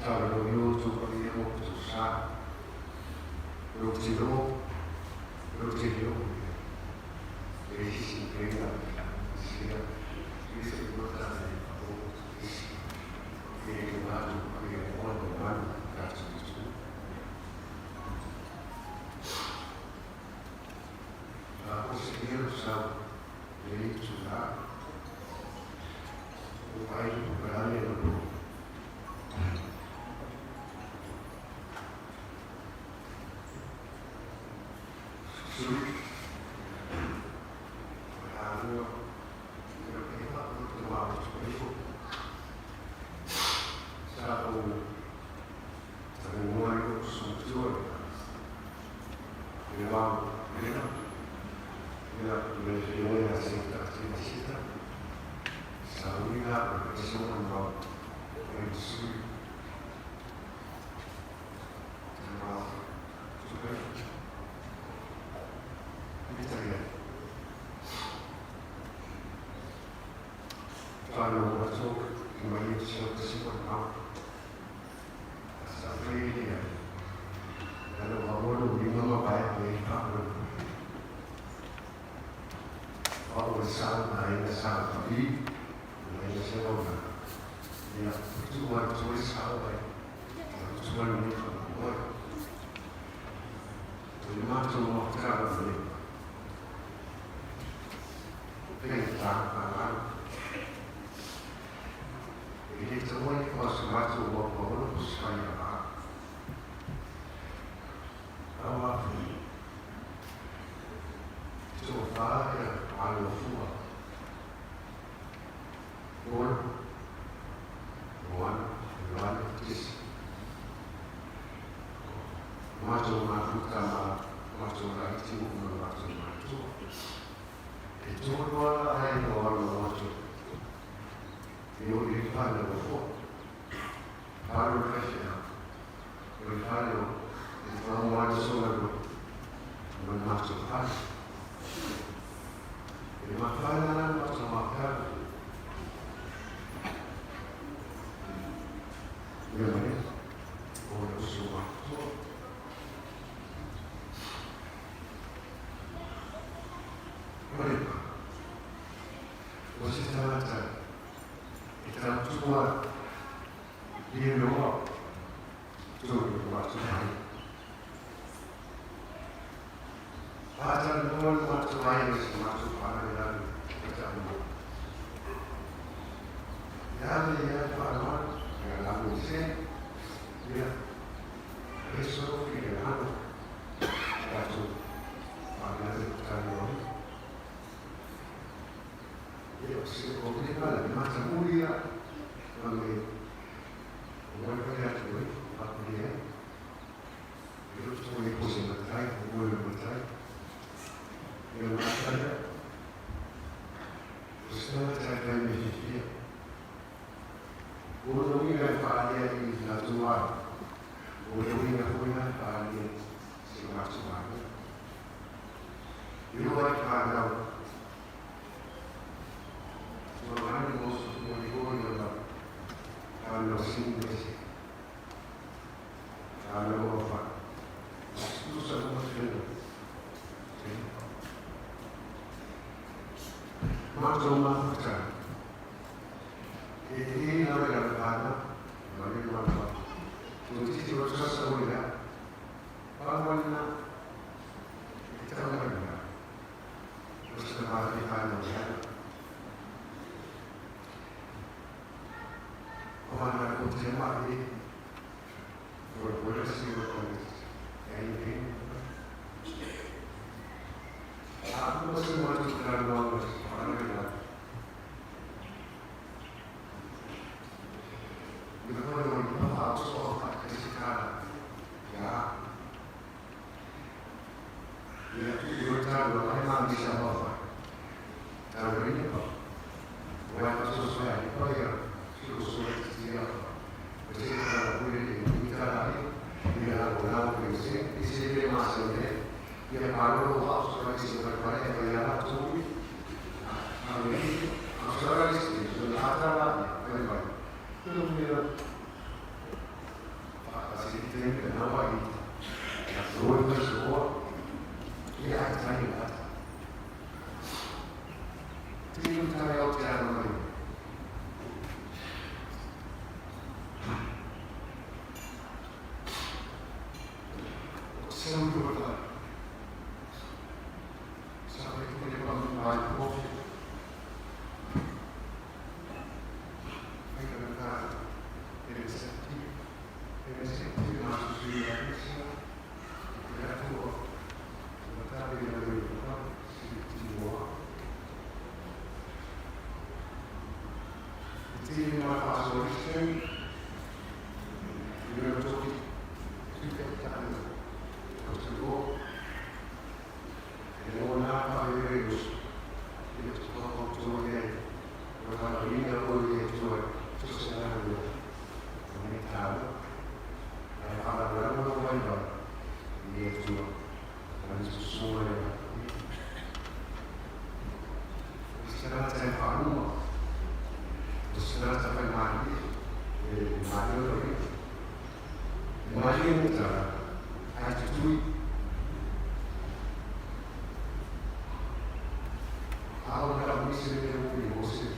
tau i o tau pa ia mo tau sa. Rau te ro, rau te reo. E hisi pena, sia, i se mata e o isi. E te wātu, e o te wānu, kātu i tū. A o se eo sau, e i tū rā. O ai o rāne o rō. Sui. Rānua, e o ea o te wā o te iho. Sa o tangoa i o sumutua. E wā o ea. Ea me whioe a se ta te sita. Sa uiga o e soa mau e sui. Te wā tupe. Italia. Whānau ato i mai e te te siwa mau. Sa whairia. Nalo hamono ni mama pai me whānau. Wha o le sao na ina sao papi. Na ina se ona. Ia, tu mai tu e sao ai. Tu mai ni whānau. Tu le mātou mo tāra le. Pei tā tā. E le te oe o se mātou o paolo o se whai a. Awa tō whā e alo fua. Olo, oana, oana, tisi. Mātou ngā puta mā, mātou rā iti o ngā mātou mātou. E tō noa ai o alo mātou. E o i whānau o fua. Whānau whewhea. O i whānau, e whānau wana sola no. Ma mātou whānau. E mā whānau ana mātou mā whānau. Tautua le loa tolu o matou aiga. Faatalanoa le matou aiga i se matou faalavelave ma taua. E ave i ai le faaaloalo, ia lalo i se, ia, e sofi le lalo, tatou faalavelave ma talanoaina. Ia, o se o le pala, le matamuli ia, ma me, o wai whai atu ai, whakuri ai. E roto i ko se matai, o moe o matai. Ia o matai ia. O se tangata e whai me whiwhia. O na uiga e whaalia i la ai. O le uiga hoina e whaalia se matou ai. I roa i whanau. Ua ngani mo se mo i hoi o la whanau sini. Whanau o wha. Tusa mo te. Mātou mafuta. E e na me la whana, ma le matua. O titi o sasa o ila. Pāwalina. E tau mai na. O se wā te whana o ia. O ana ko te mai e. O le pora si o te e i e. A mo se mo te whana o se whana i la. Le kore o i papa o so o te se kara. Ia. Ia tu i o tālu o mai maa misa hoa. Tālu ina pa. O ai paso so ai pa ia. Si o so e te tia. O te kara pure e i tara ai. Ia o lau pe se. I se le maa se le. Ia palo o hao so ai se mai pare e ia la tū. A me a so ai se so la tara ai mai. Ia mea a se te te na wai. A so i so ia ai tai la. Tino tai o te ana mai. O te seu i o tā. Sa koe te kore pa mai kofi. Ai ka tā e le seti. E le seti ma su su ia kisa. Te atua. O tā le le le pa si ti moa. E te ngā whāso i te i reo toki ki te tāne o te roa. E o nā whaere o i te tō tō e o tā ringa o e tō tō se nā rua. O me tāu. E whara rau o wai wai i e tua. O ni so e O se rā te whanua. O se rā te whai mai e mai o roi. Mai e mutara. Ai te tui. A o ngā misi le o i hose.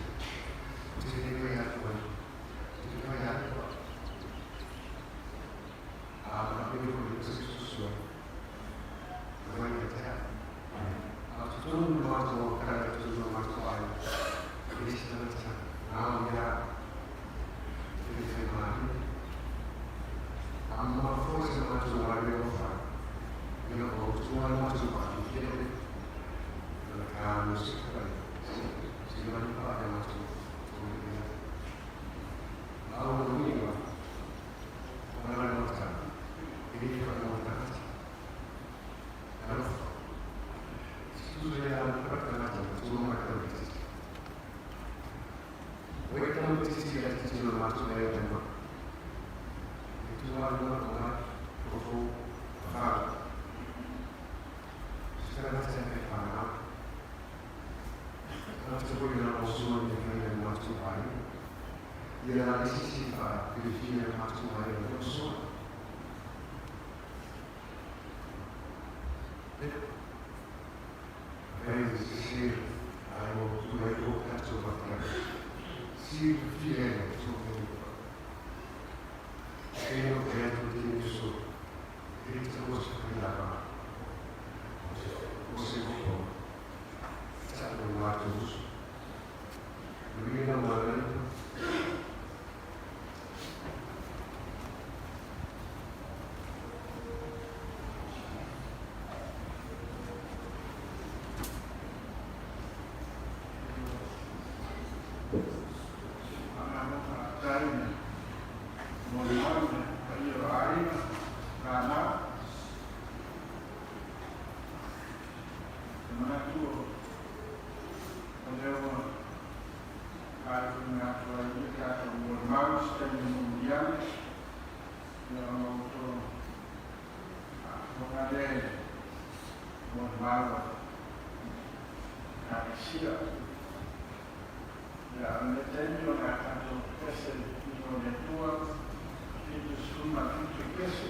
Te te kai atu ai. Te te kai atu ai. A ngā pere ko i se susua. Mai e te A te tonu mātou o kara te tonu mātou ai. E se tangata. Ngā mea. Te te whai māhi. A mā fō se mātou wā reo whai. Ia o tua mātou wā ki here. Na ka no se kai. Se mani pa e mātou. Tō ia. A o uiga. O ngā mata. E ni wha ngā tangata. Alofa. Se tu e a mata ngata tō mātou i te. O e tau te titi a te tino mātou e o ma. E tua lua o ngā o tō whāra. Se tangata e whai whānau. Tangata hoi nā o sua ni whai e mātou ai. Ia rā isi si wha whiriwhia e mātou ai o soa. Ai o se ai o tu ai o tātou whakara. Si whiria Malo faafetai i le molimau i le paia o aiga ma fanau. E manatu o lea ua faaiuina atu ai i tatou molimau i se taimi mulimuli ane, ia ona outou faafofoga lea i le molimau a Ekalesia. Ia, o lenei taimi o le a tatou pese i o le Atua 77 pese.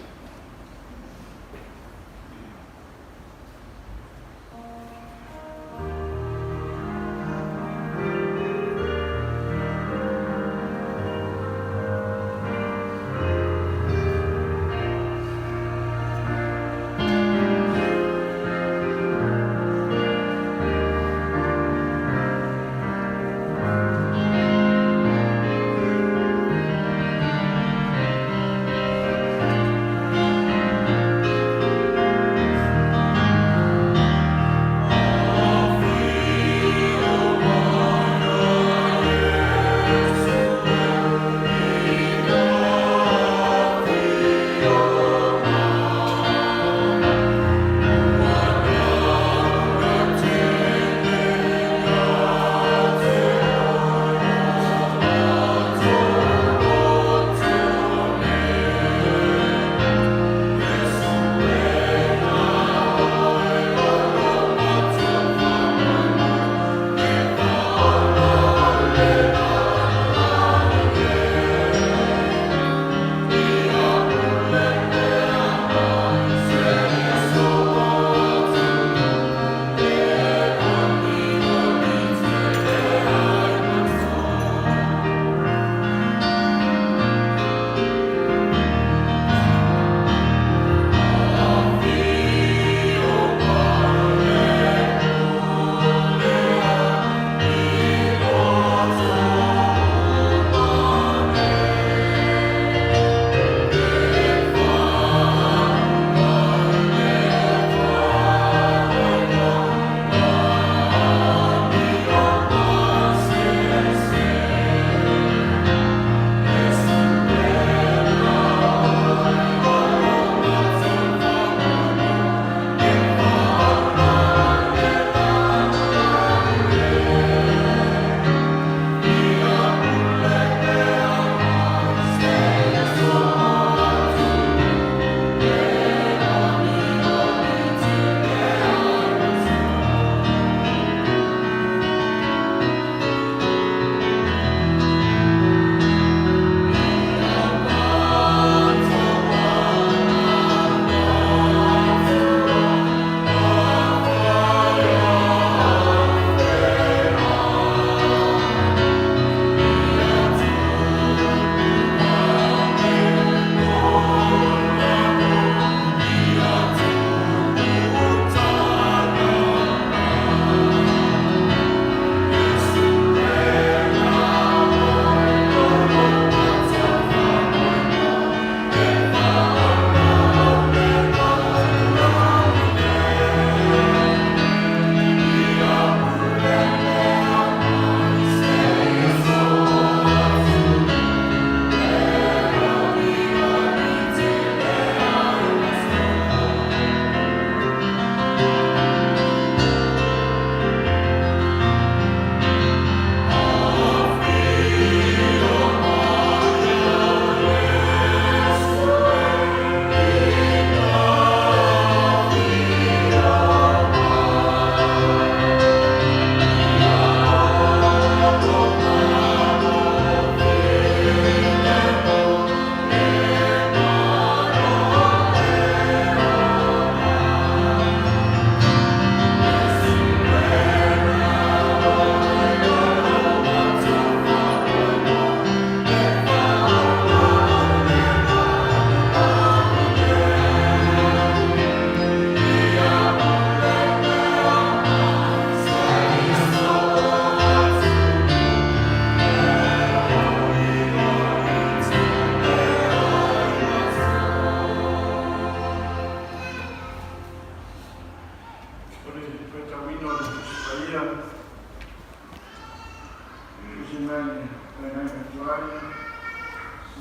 ai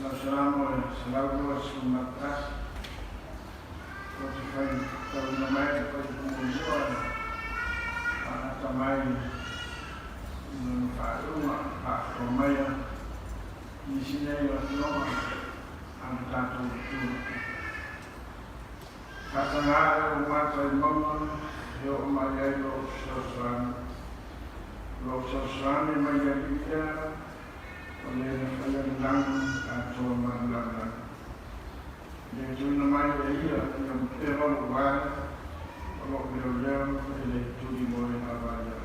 lau Salamo e 121, ou te faitauina mai le fuaiupu muamua e faaata mai i lona faaiuga. Faafofoga maia nisi nei o afioga a le tatou Atua. Faataga e ou mata i mauga e oo mai ai lou fesoasoani. O lou fesoasoani mai le Alii lea, o le na faia le lagi atoa ma le lalolagi. Le tuuina mai e ia ina mapeva lou vae, o lou leoleo e le tuli moe lava ia.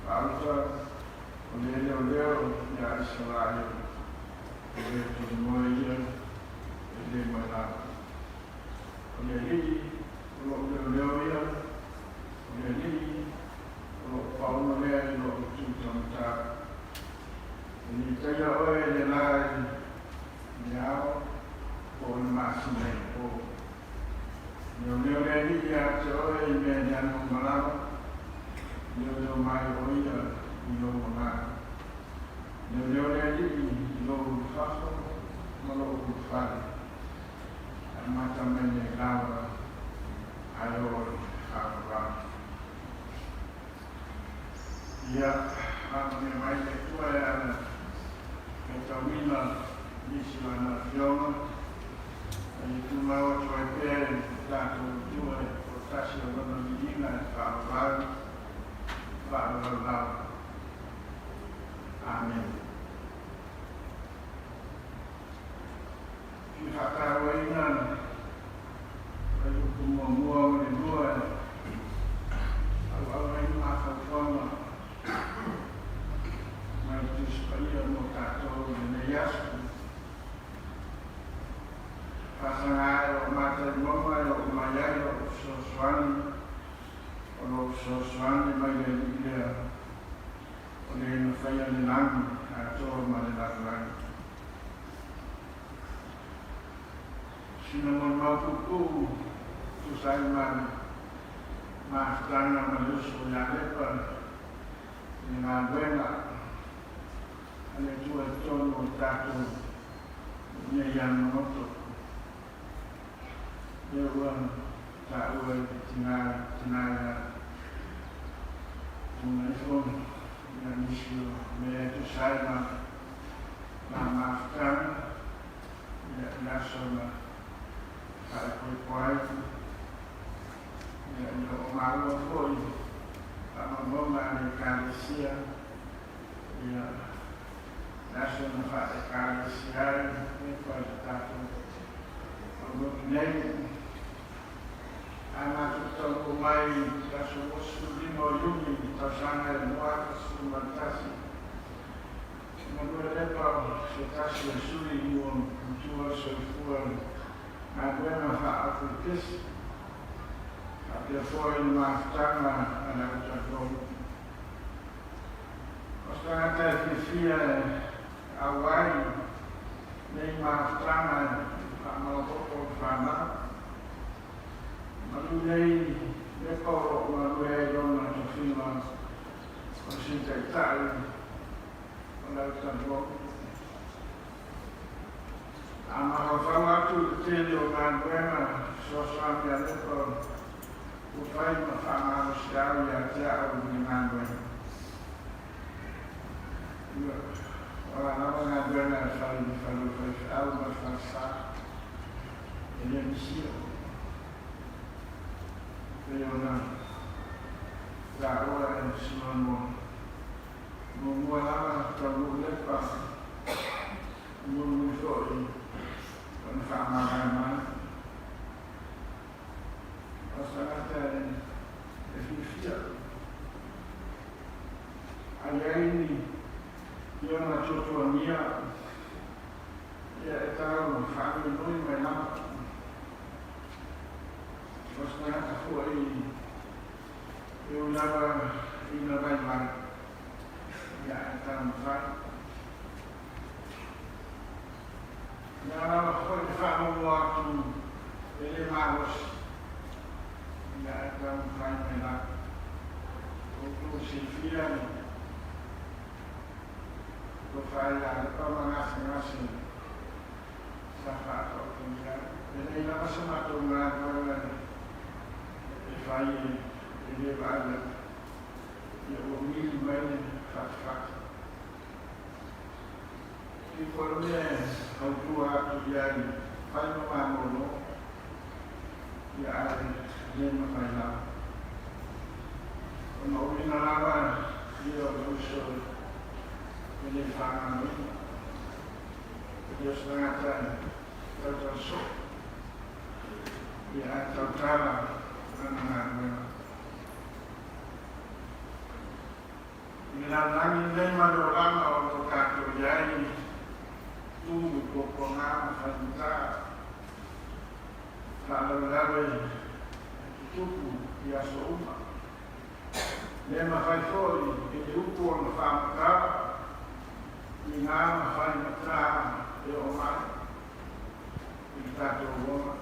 Faauta, o le leoleo iā Isaraelu, e le tuli moe ia, e le moe lava. O le Alii o lou leoleo ia, o le Alii o lou paoga lea i lou itu taumatā. E le taia oe e le lā i le ao po o le masina i le pō. Leoleo le Alii iā te oe i mea e leaga uma lava, leoleo mai o ia i lou agaga. Leoleo le Alii i lou ulufafo ma lou ulufale. Amata mai nei lava ae oo i le faavavau. Ia faamanuia mai le Atua e ala faitauina nisi o ana Afioga, a ia tumau atu ai pea i le tatou Atua e toatasi o Lona viiga e faavavau, faavavau lava. Amene. Fia faatauaina le fuaiupu muamua ma le lua e auau ai ni mafaufauga mai le Tusi Paia mo tatou i lenei aso. Faasaga ai lou mata i mauga e oo mai ai lou fesoasoani, o lou fesoasoani mai le Alii lea, o le na faia le lagi atoa ma le lalolagi. Sina molimau puupuu tusa ai ma le mafutaga ma le uso ia Lepa i le galuega a le Atua i totonu o le tatou nei alamagoto. Lea ua taua i le tina tina ia Tugaifo ia nisi o mea e tusa ai ma la mafutaga ia i aso na faaipoipo ai ia i loo maua foi faamaumauga a le Ekalesia ia le aso na faale-Ekalesia ai Lepa i le tatou aulotu nei. Ae matou taunuu mai i le aso 25 o Iuni i le tausaga e 2011, Galue Lepa o se tasi o sui ua matua soifua i galuega faa-aufaipisinisi, faapea foi le mafutaga a le Autalivou. O se tagata e fiafia e auai nei mafutaga e faamaopoopo i fanau. Malu nei Lepa o lo o galue ai lona tofiga o le Sui Taitai o le Autalivou. A mafaufau atu i le tele o galuega fesoasoani a Lepa ua fai ma faamalosiau ia te au i le galuega. Ua o a lava galuega e fai i le fale o faifeau ma le falesa, e le misia. Pei ona taua e Simon muamua lava taunuu Lepa, mulimuli foi ona faamavae mai. O se tagata e fiafia a i ai ni i ona tuatuagia ia e tau faanuinui mai lava. O se tagata foi e ui lava ina vaivai ia e taumafai. Ia lava foi le faamuamua atu e le malosi ia e taumafai mai lava. Outou silafia le Tofa ia Alepa ma Gasegase sa faataotogia ai. E leai lava se matou galuega e fai e le vaai atu, ia ua mili mai le fatafata. Pei foi o le mea e fautua atu i ai, fai ma malolo, ia ae le mafai lava. Ona o uiga lava ia o le uso e le faagaloina. E le o se tagata e tautala soo, ia ae tautala lana galuega. I le lalolagi lenei ma le olaga o lo o tatou i ai, tu i puapuaga ma faigata, faalavelave e tutupu i aso uma. Le mafai foi e le upu ona faamatala i ngā ma faigata e oo mai i le tatou ola.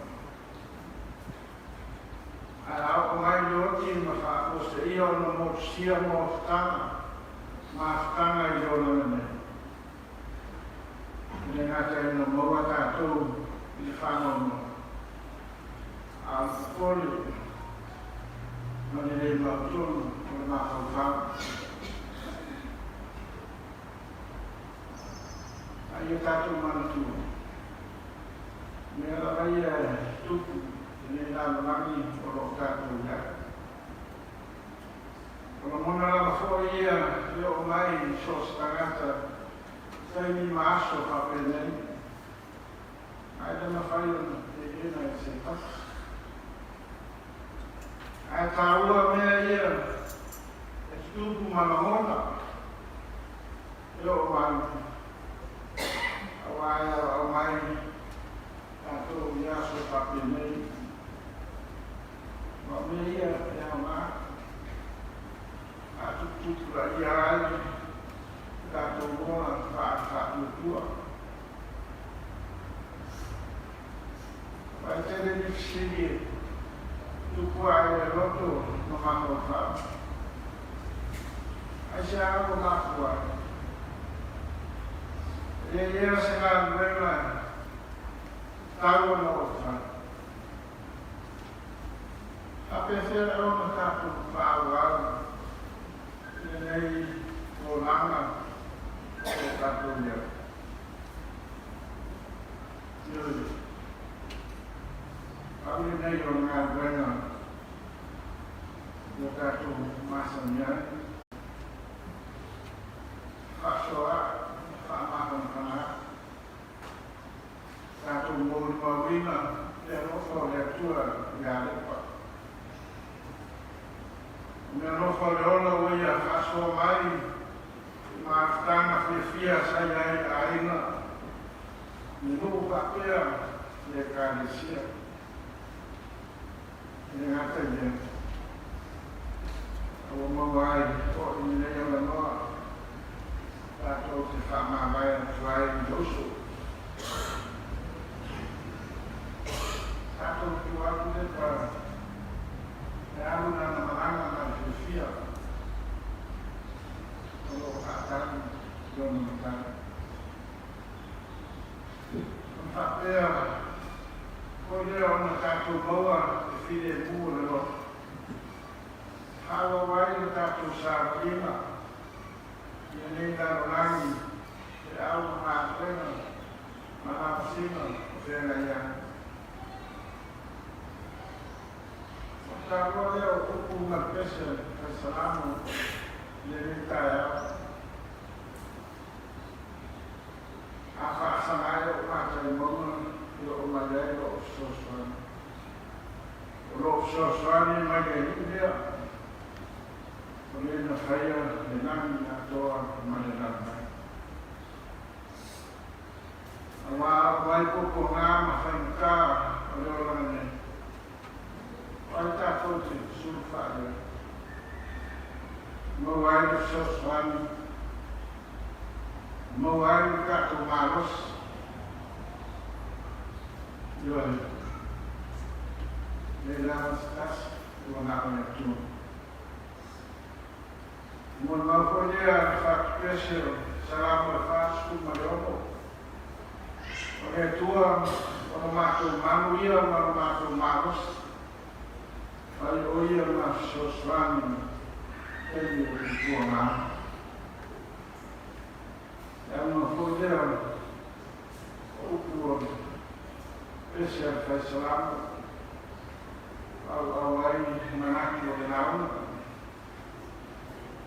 Ae a oo mai le oti ma faafuaseia ona motusia moafutaga mafutaga i le olaga nei, e le gata ina maua tatou i le faanoanoa, a o le popole ma le le mautonu o le mafaufau. A ia tatou manatua, o mea lava ia e tupu i lenei lalolagi o lo o tatou i ai. O lagona lava foi ia e oo mai i so o se tagata i taimi ma aso faapenei, ae le mafai ona teena e se tasi. Ae taua mea ia e tutupu ma lagona e oo mai, aua e aoao mai tatou i aso faapenei. Ma o mea ia e aoga faatuputupulaia ai le tatou ola faatuatua. Aua e tele ni fesili e tupu ae i le loto ma mafaufau. Aisea ua mafua ai? E leai ea se galuega e tatau ona ou fai? Faapefea ea ona tatou faaauau i lenei olaga o lo tatou i ai? Ioe, pau lenei o le galuega ua tatou masani ai, faasoa ae, faamafanafana ae. Tatou molimauina le alofa o le Atua ia Alepa. O le alofa o le ola ua ia faasoa mai i mafutaga fiafia sa i ai aiga, le nuu faapea le Ekalesia. E le gata i lea, a ua maua ai foi lenei avanoa tatou te faamavae atu ai i le uso. Tatou tu atu le pa e alu lana malaga ma le fiafia o lo o faatali lona matai. Ona faapea foi lea ona tatou maua le filemu o le loto, e faaauau ai le tatou savaliga i lenei lalolagi feau ma galuega ma lavasiga o feagai ai. Ona taua lea o upu ma le pese a le Fai Salamo i lenei taeao. A faasaga ai ou mata i mauga e oo mai ai lou fesoasoani. O lou fesoasoani mai le Alii lea, o le na faia le lagi atoa ma le lalolagi. Aua a oo mai puapuaga ma faigata o le olaga nei, o ai tatou te sulufai ai? Maua ai le fesoasoani, maua ai lo tatou malosi. Ioe, leai lava se tasi ua na o le Atua. Molimau foi lea le fatupese o Salamo e 46. O le Atua o lo matou malu ia ma lo matou malosi, fai o ia ma fesoasoani i taimi o le tuaga. E auga foi lea o upu o le pese a le fai Salamo, auau ai manatu o le lauga.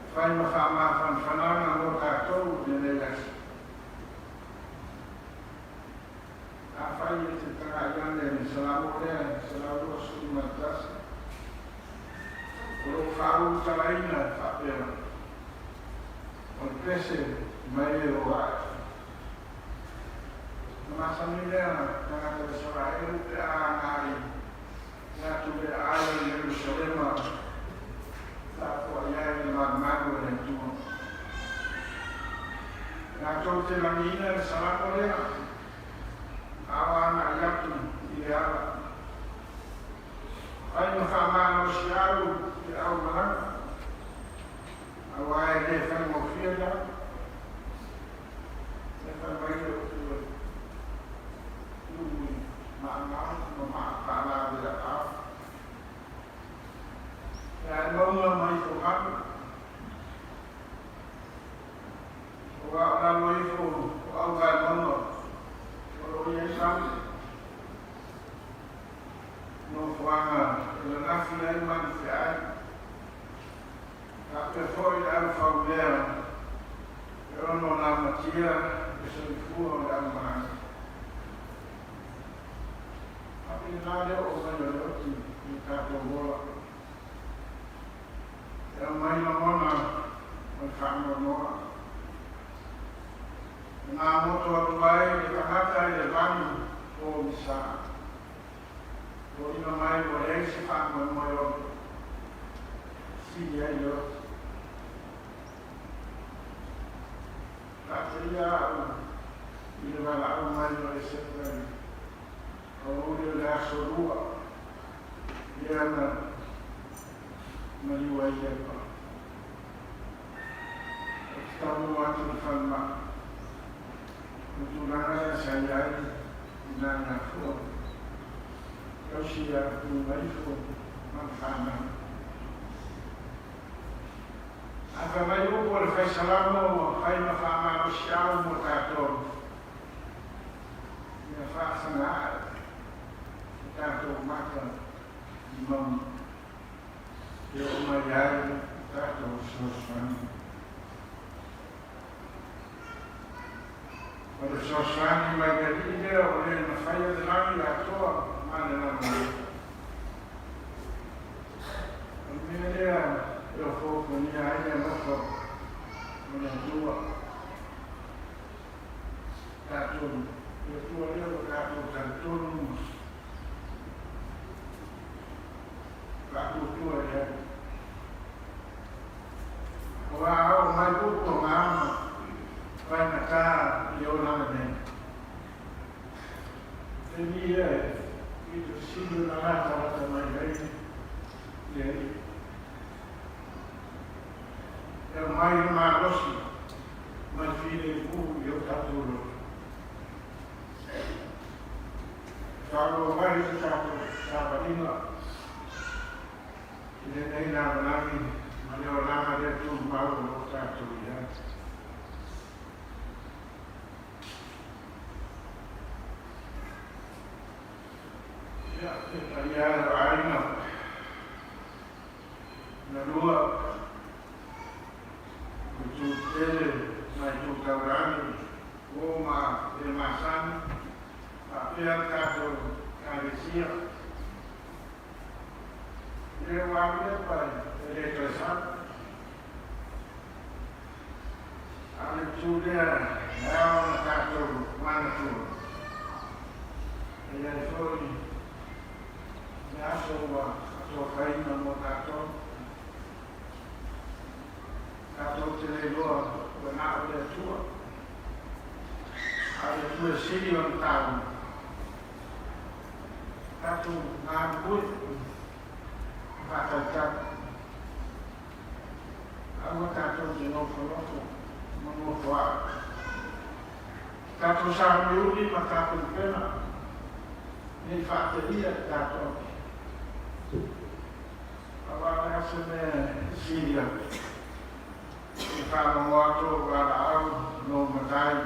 E fai ma faamafanafanaga mo tatou i lenei aso. Afai e te tagai ane i le Salamo lea 121, o lo o faaulutalaina e faapea, O le pese mai e o ae. Na masani lea tagata o Isaraelu pe a agai atu le aai o Ierusalema tapuai ai le malumalu o le Atua. Latou te lagiina le Salamo lea, a o agai atu i le ala. Fai ma faamalosiau i le aumalaga, aua e le faigofie le ala. E fai mai le upu e tuu i maamao ma faalaveaao. E ae mauga mai fogalu, aua o lalo ifo o auvaemauga o lo o i ai malu. Nofoaga e lalafi ai manu feai, faapea foi le aufaumea e ono lamatia le soifua o le aumalaga. Faapena le oo mai o le oti i le tatou ola. E aumai lagona o le faanoanoa. E magoto atu ai le tagata i le vanu pogisa. Foliga mai ua leai se faamoemoe ono sili ai le oti. Faateia au i le valaau mai o Eseta i aoauli o le aso Lua, lea na maliu ai Lepa. Ou te taunuu atu i le falemai, o le tulaga lea sa i ai i nā Gafua, tausi ia Tuimaifo ma le fanau. A fai mai upu o le fai Salamo ua fai ma faamalosiau mo tatou, ia faasaga ae o tatou mata i mauga e oo mai ai le tatou fesoasoani. O le fesoasoani mai le Alii lea o le na faia le lagi atoa ma le lalolagi. O le mea lea e ofoofogia ai le alofa o le Atua. Tatou, le Atua lea ua tatou talitonu ma faatuatua i ai. Ua ao mai upu o maama faigata i le olaga nei. Taimi ia e pito sili ona latalata mai ai le Alii. E aumai le malosi ma le filemu i o tatou loto. E faaloa mai le tatou savaliga i lenei lalolagi ma le olaga le tumau o lo o tatou i ai. Ia, e paia e o aiga na lua o itu tele ma itu taulagi o ma le masani faapea le tatou Ekalesia. I le ua alu lepa e le toe sau. A o le itu lea e ao ona tatou manatua. E i ai foi le aso ua atoakaina mo tatou. Tatou te le iloa ua na o le Atua. A o le Atua e sili ona taua. Tatou galulue ma faatalitali. Aua tatou te nofonofo Ma nofoaʻi. Tatou sauniuni ma tapenapena ne i faateia i tatou. Aua o le a se mea e sili atu i le faalogo atu o valaau lou matai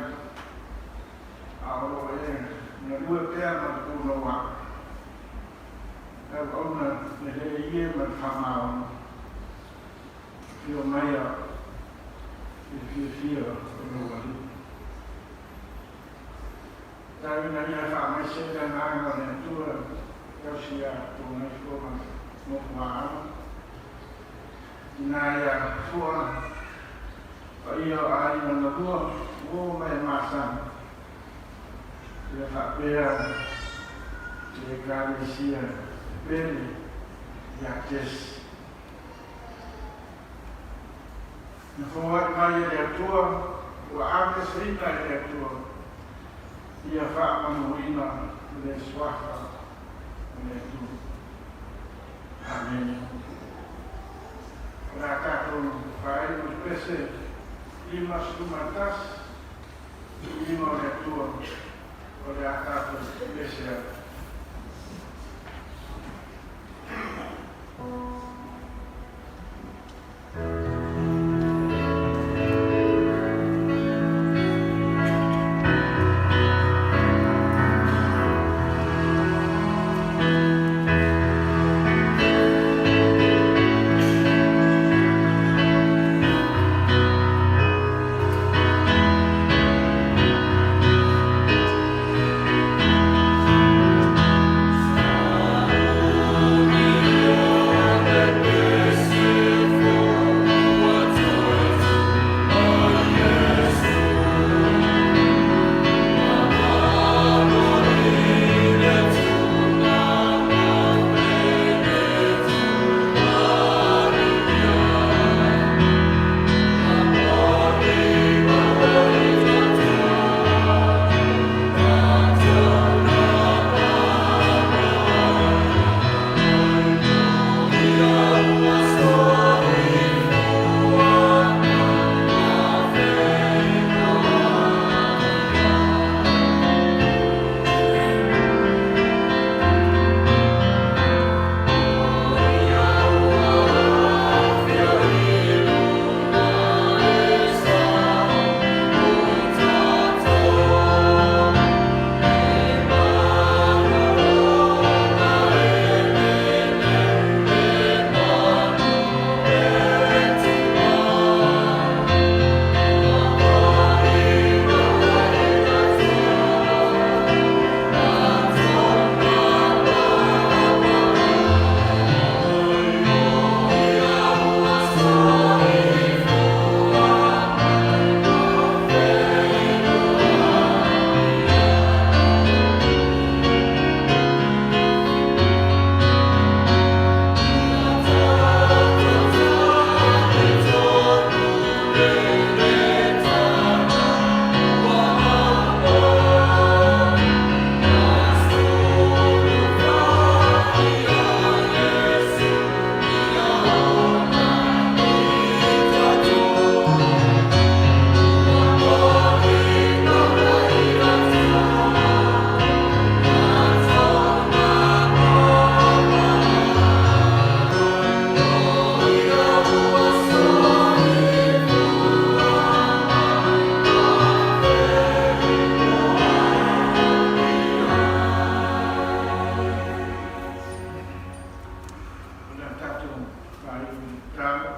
a o lo o e galue pea ma le punou aʻe. Auauna lelei ie ma le faamaoni. Afio maia i le fiafia o lou Alii. Tau ina ia faamaise le agaga o le Atua tausi ia Tuagaifua ma Nofoaana, ina ia fua paia o aiga na lua, uo ma e masani, ia faapea le Ekalesia pele ia Jesse. Na foai mai e le Atua, ua aveeseina e le Atua, ia faamanuina le Suafa o le Atua. Amene. O le a tatou faaiu i le pese 51, Viiga o le Atua, o le a tatou pese ai. O le a tatou faaiu i le tatalo,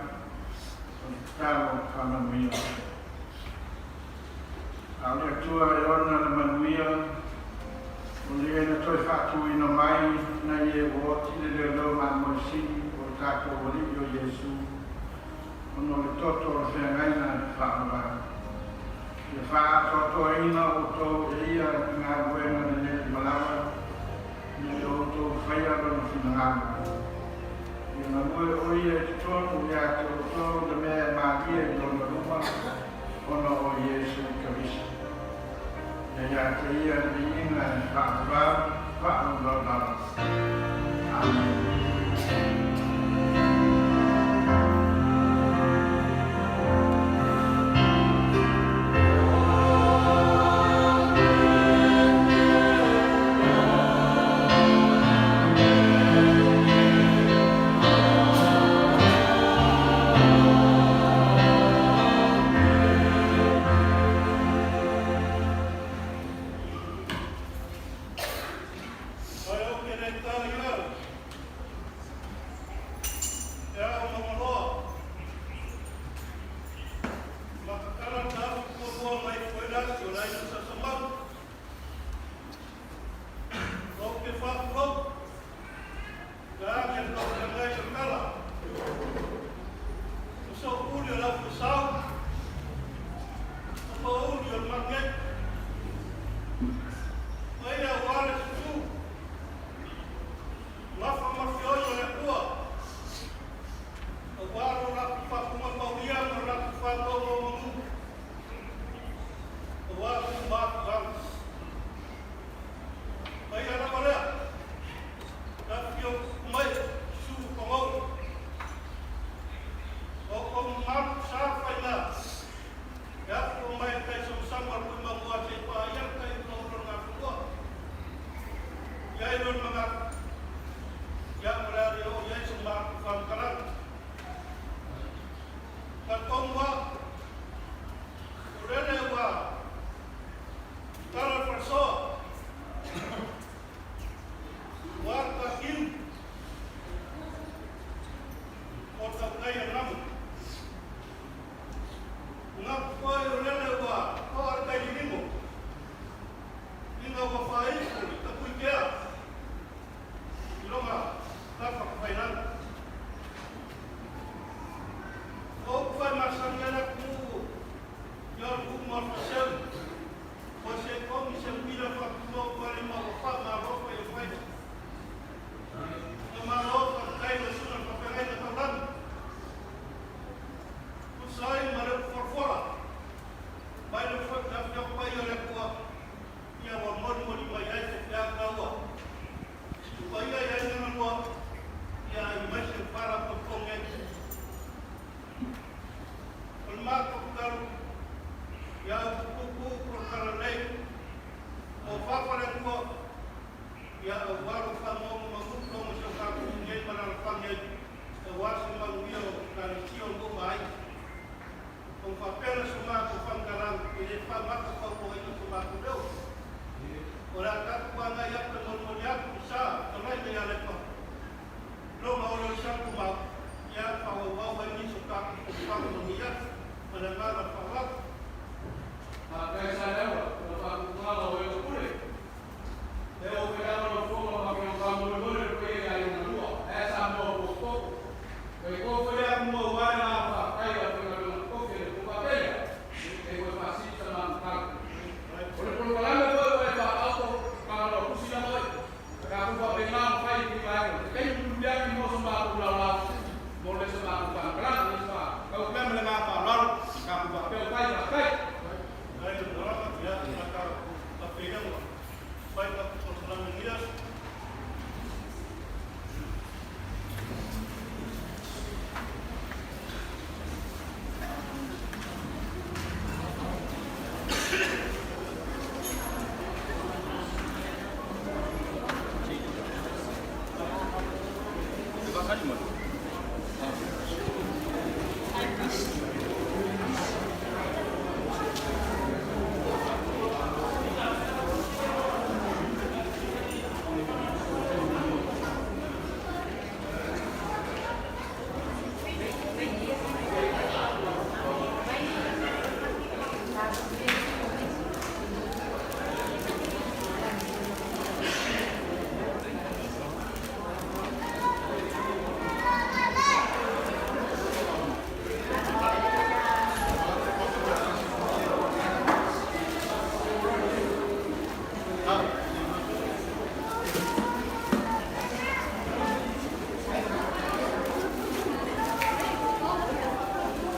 o le tatalo faamanuia. A o le Atua e ona le manuia, o le na toe faatuina mai nai e ua oti le leoleo mamoe sili o le tatou Alii o Iesu, ona o le toto o le feagaiga e faavavau. Ia faaatoatoaina outou e ia i galuega lelei ma lava, ina ia outou faia lona finagalo. Ia galue o ia i totonu ia te outou le mea e malie i lona luma, ona o Iesu Keriso. Ia ia te ia le viiga e faavavau, faavavau lava. Amene. Le Te ao mangaloa. Makakala ta fuafua mai koe la si o lai na sasamau. O ke whakapau. Ka ake tau te ngai o kala. O so uli o lau fasau. O pa uli o le mangei. Mai a wale sutu. Ngafa mafioi o le kua. O waro la ku whakunga pauia ma la ku whakau o manu. O wā ku māku kau. Mai a lava lea. Ka whio mai su pangau. O ko malu sa whainga. Ia ko mai kai sama sama ku mangua te pa ia kai no ro ngā kua. Ia i lon mga ia mrari o ia so ma ku wham karang. Ka tongwa urele wa tara farsoa wa ka kiu o ta kai ramu. Ngā koe o lele wa o ar kai limo. Inga wa whai i ta pui kea. I longa ta whakawhairanga. O whai masangi ana ku ia ku mo fasel. O se komi se pila whakumo wale ma wa wha ma rofa i whai. Na ma rofa kai na suna whakarai na tauranga. Ku sai ma le forfora. Mai le whaka whia pai o le kua. Ia wa mori mori mai ai te whia kaua. Tu pai ai ai ngana lua. Ia i mai se para po konge. O le mātou karu. Ia kuku ko kara nei. O whapa le kua. Ia o waru wha mongo manguto mo se whaku ngei mana la whangai. E wasi manguia o kanisio ngo mai. O whapera so mātou whangarang. I le wha mata whau o ina so mātou reo. O la tatu wanga ia te mori atu i sa, te mai te ia lepa. Longa o leo sa kumau. Ia whau wau ai ni so tāku ko whangu no ni atu. Mana ngana whau Kai sa lewa, o whakukunga o e o pure. E o te kama no whonga ma ke o ka more more pe e ai na lua. E sa mo o koko. Ko i koko ia mo wai na wha kai a te ngaro na koke le kuka pele. E koe whasita na mkanga. O le polokalame koe o e wha auto kanga no kusi na moi. Ka kuka pe ngā whai ki vai. Te kai ulu mo sa māku lau lau. Mo le sa māku whangaranga ni sa. Ka o pema le ngā wha laro. Ka kuka peo kai wha kai. Ai le moraka ia ka ka ka pega mo. Pai ka ko salama ngia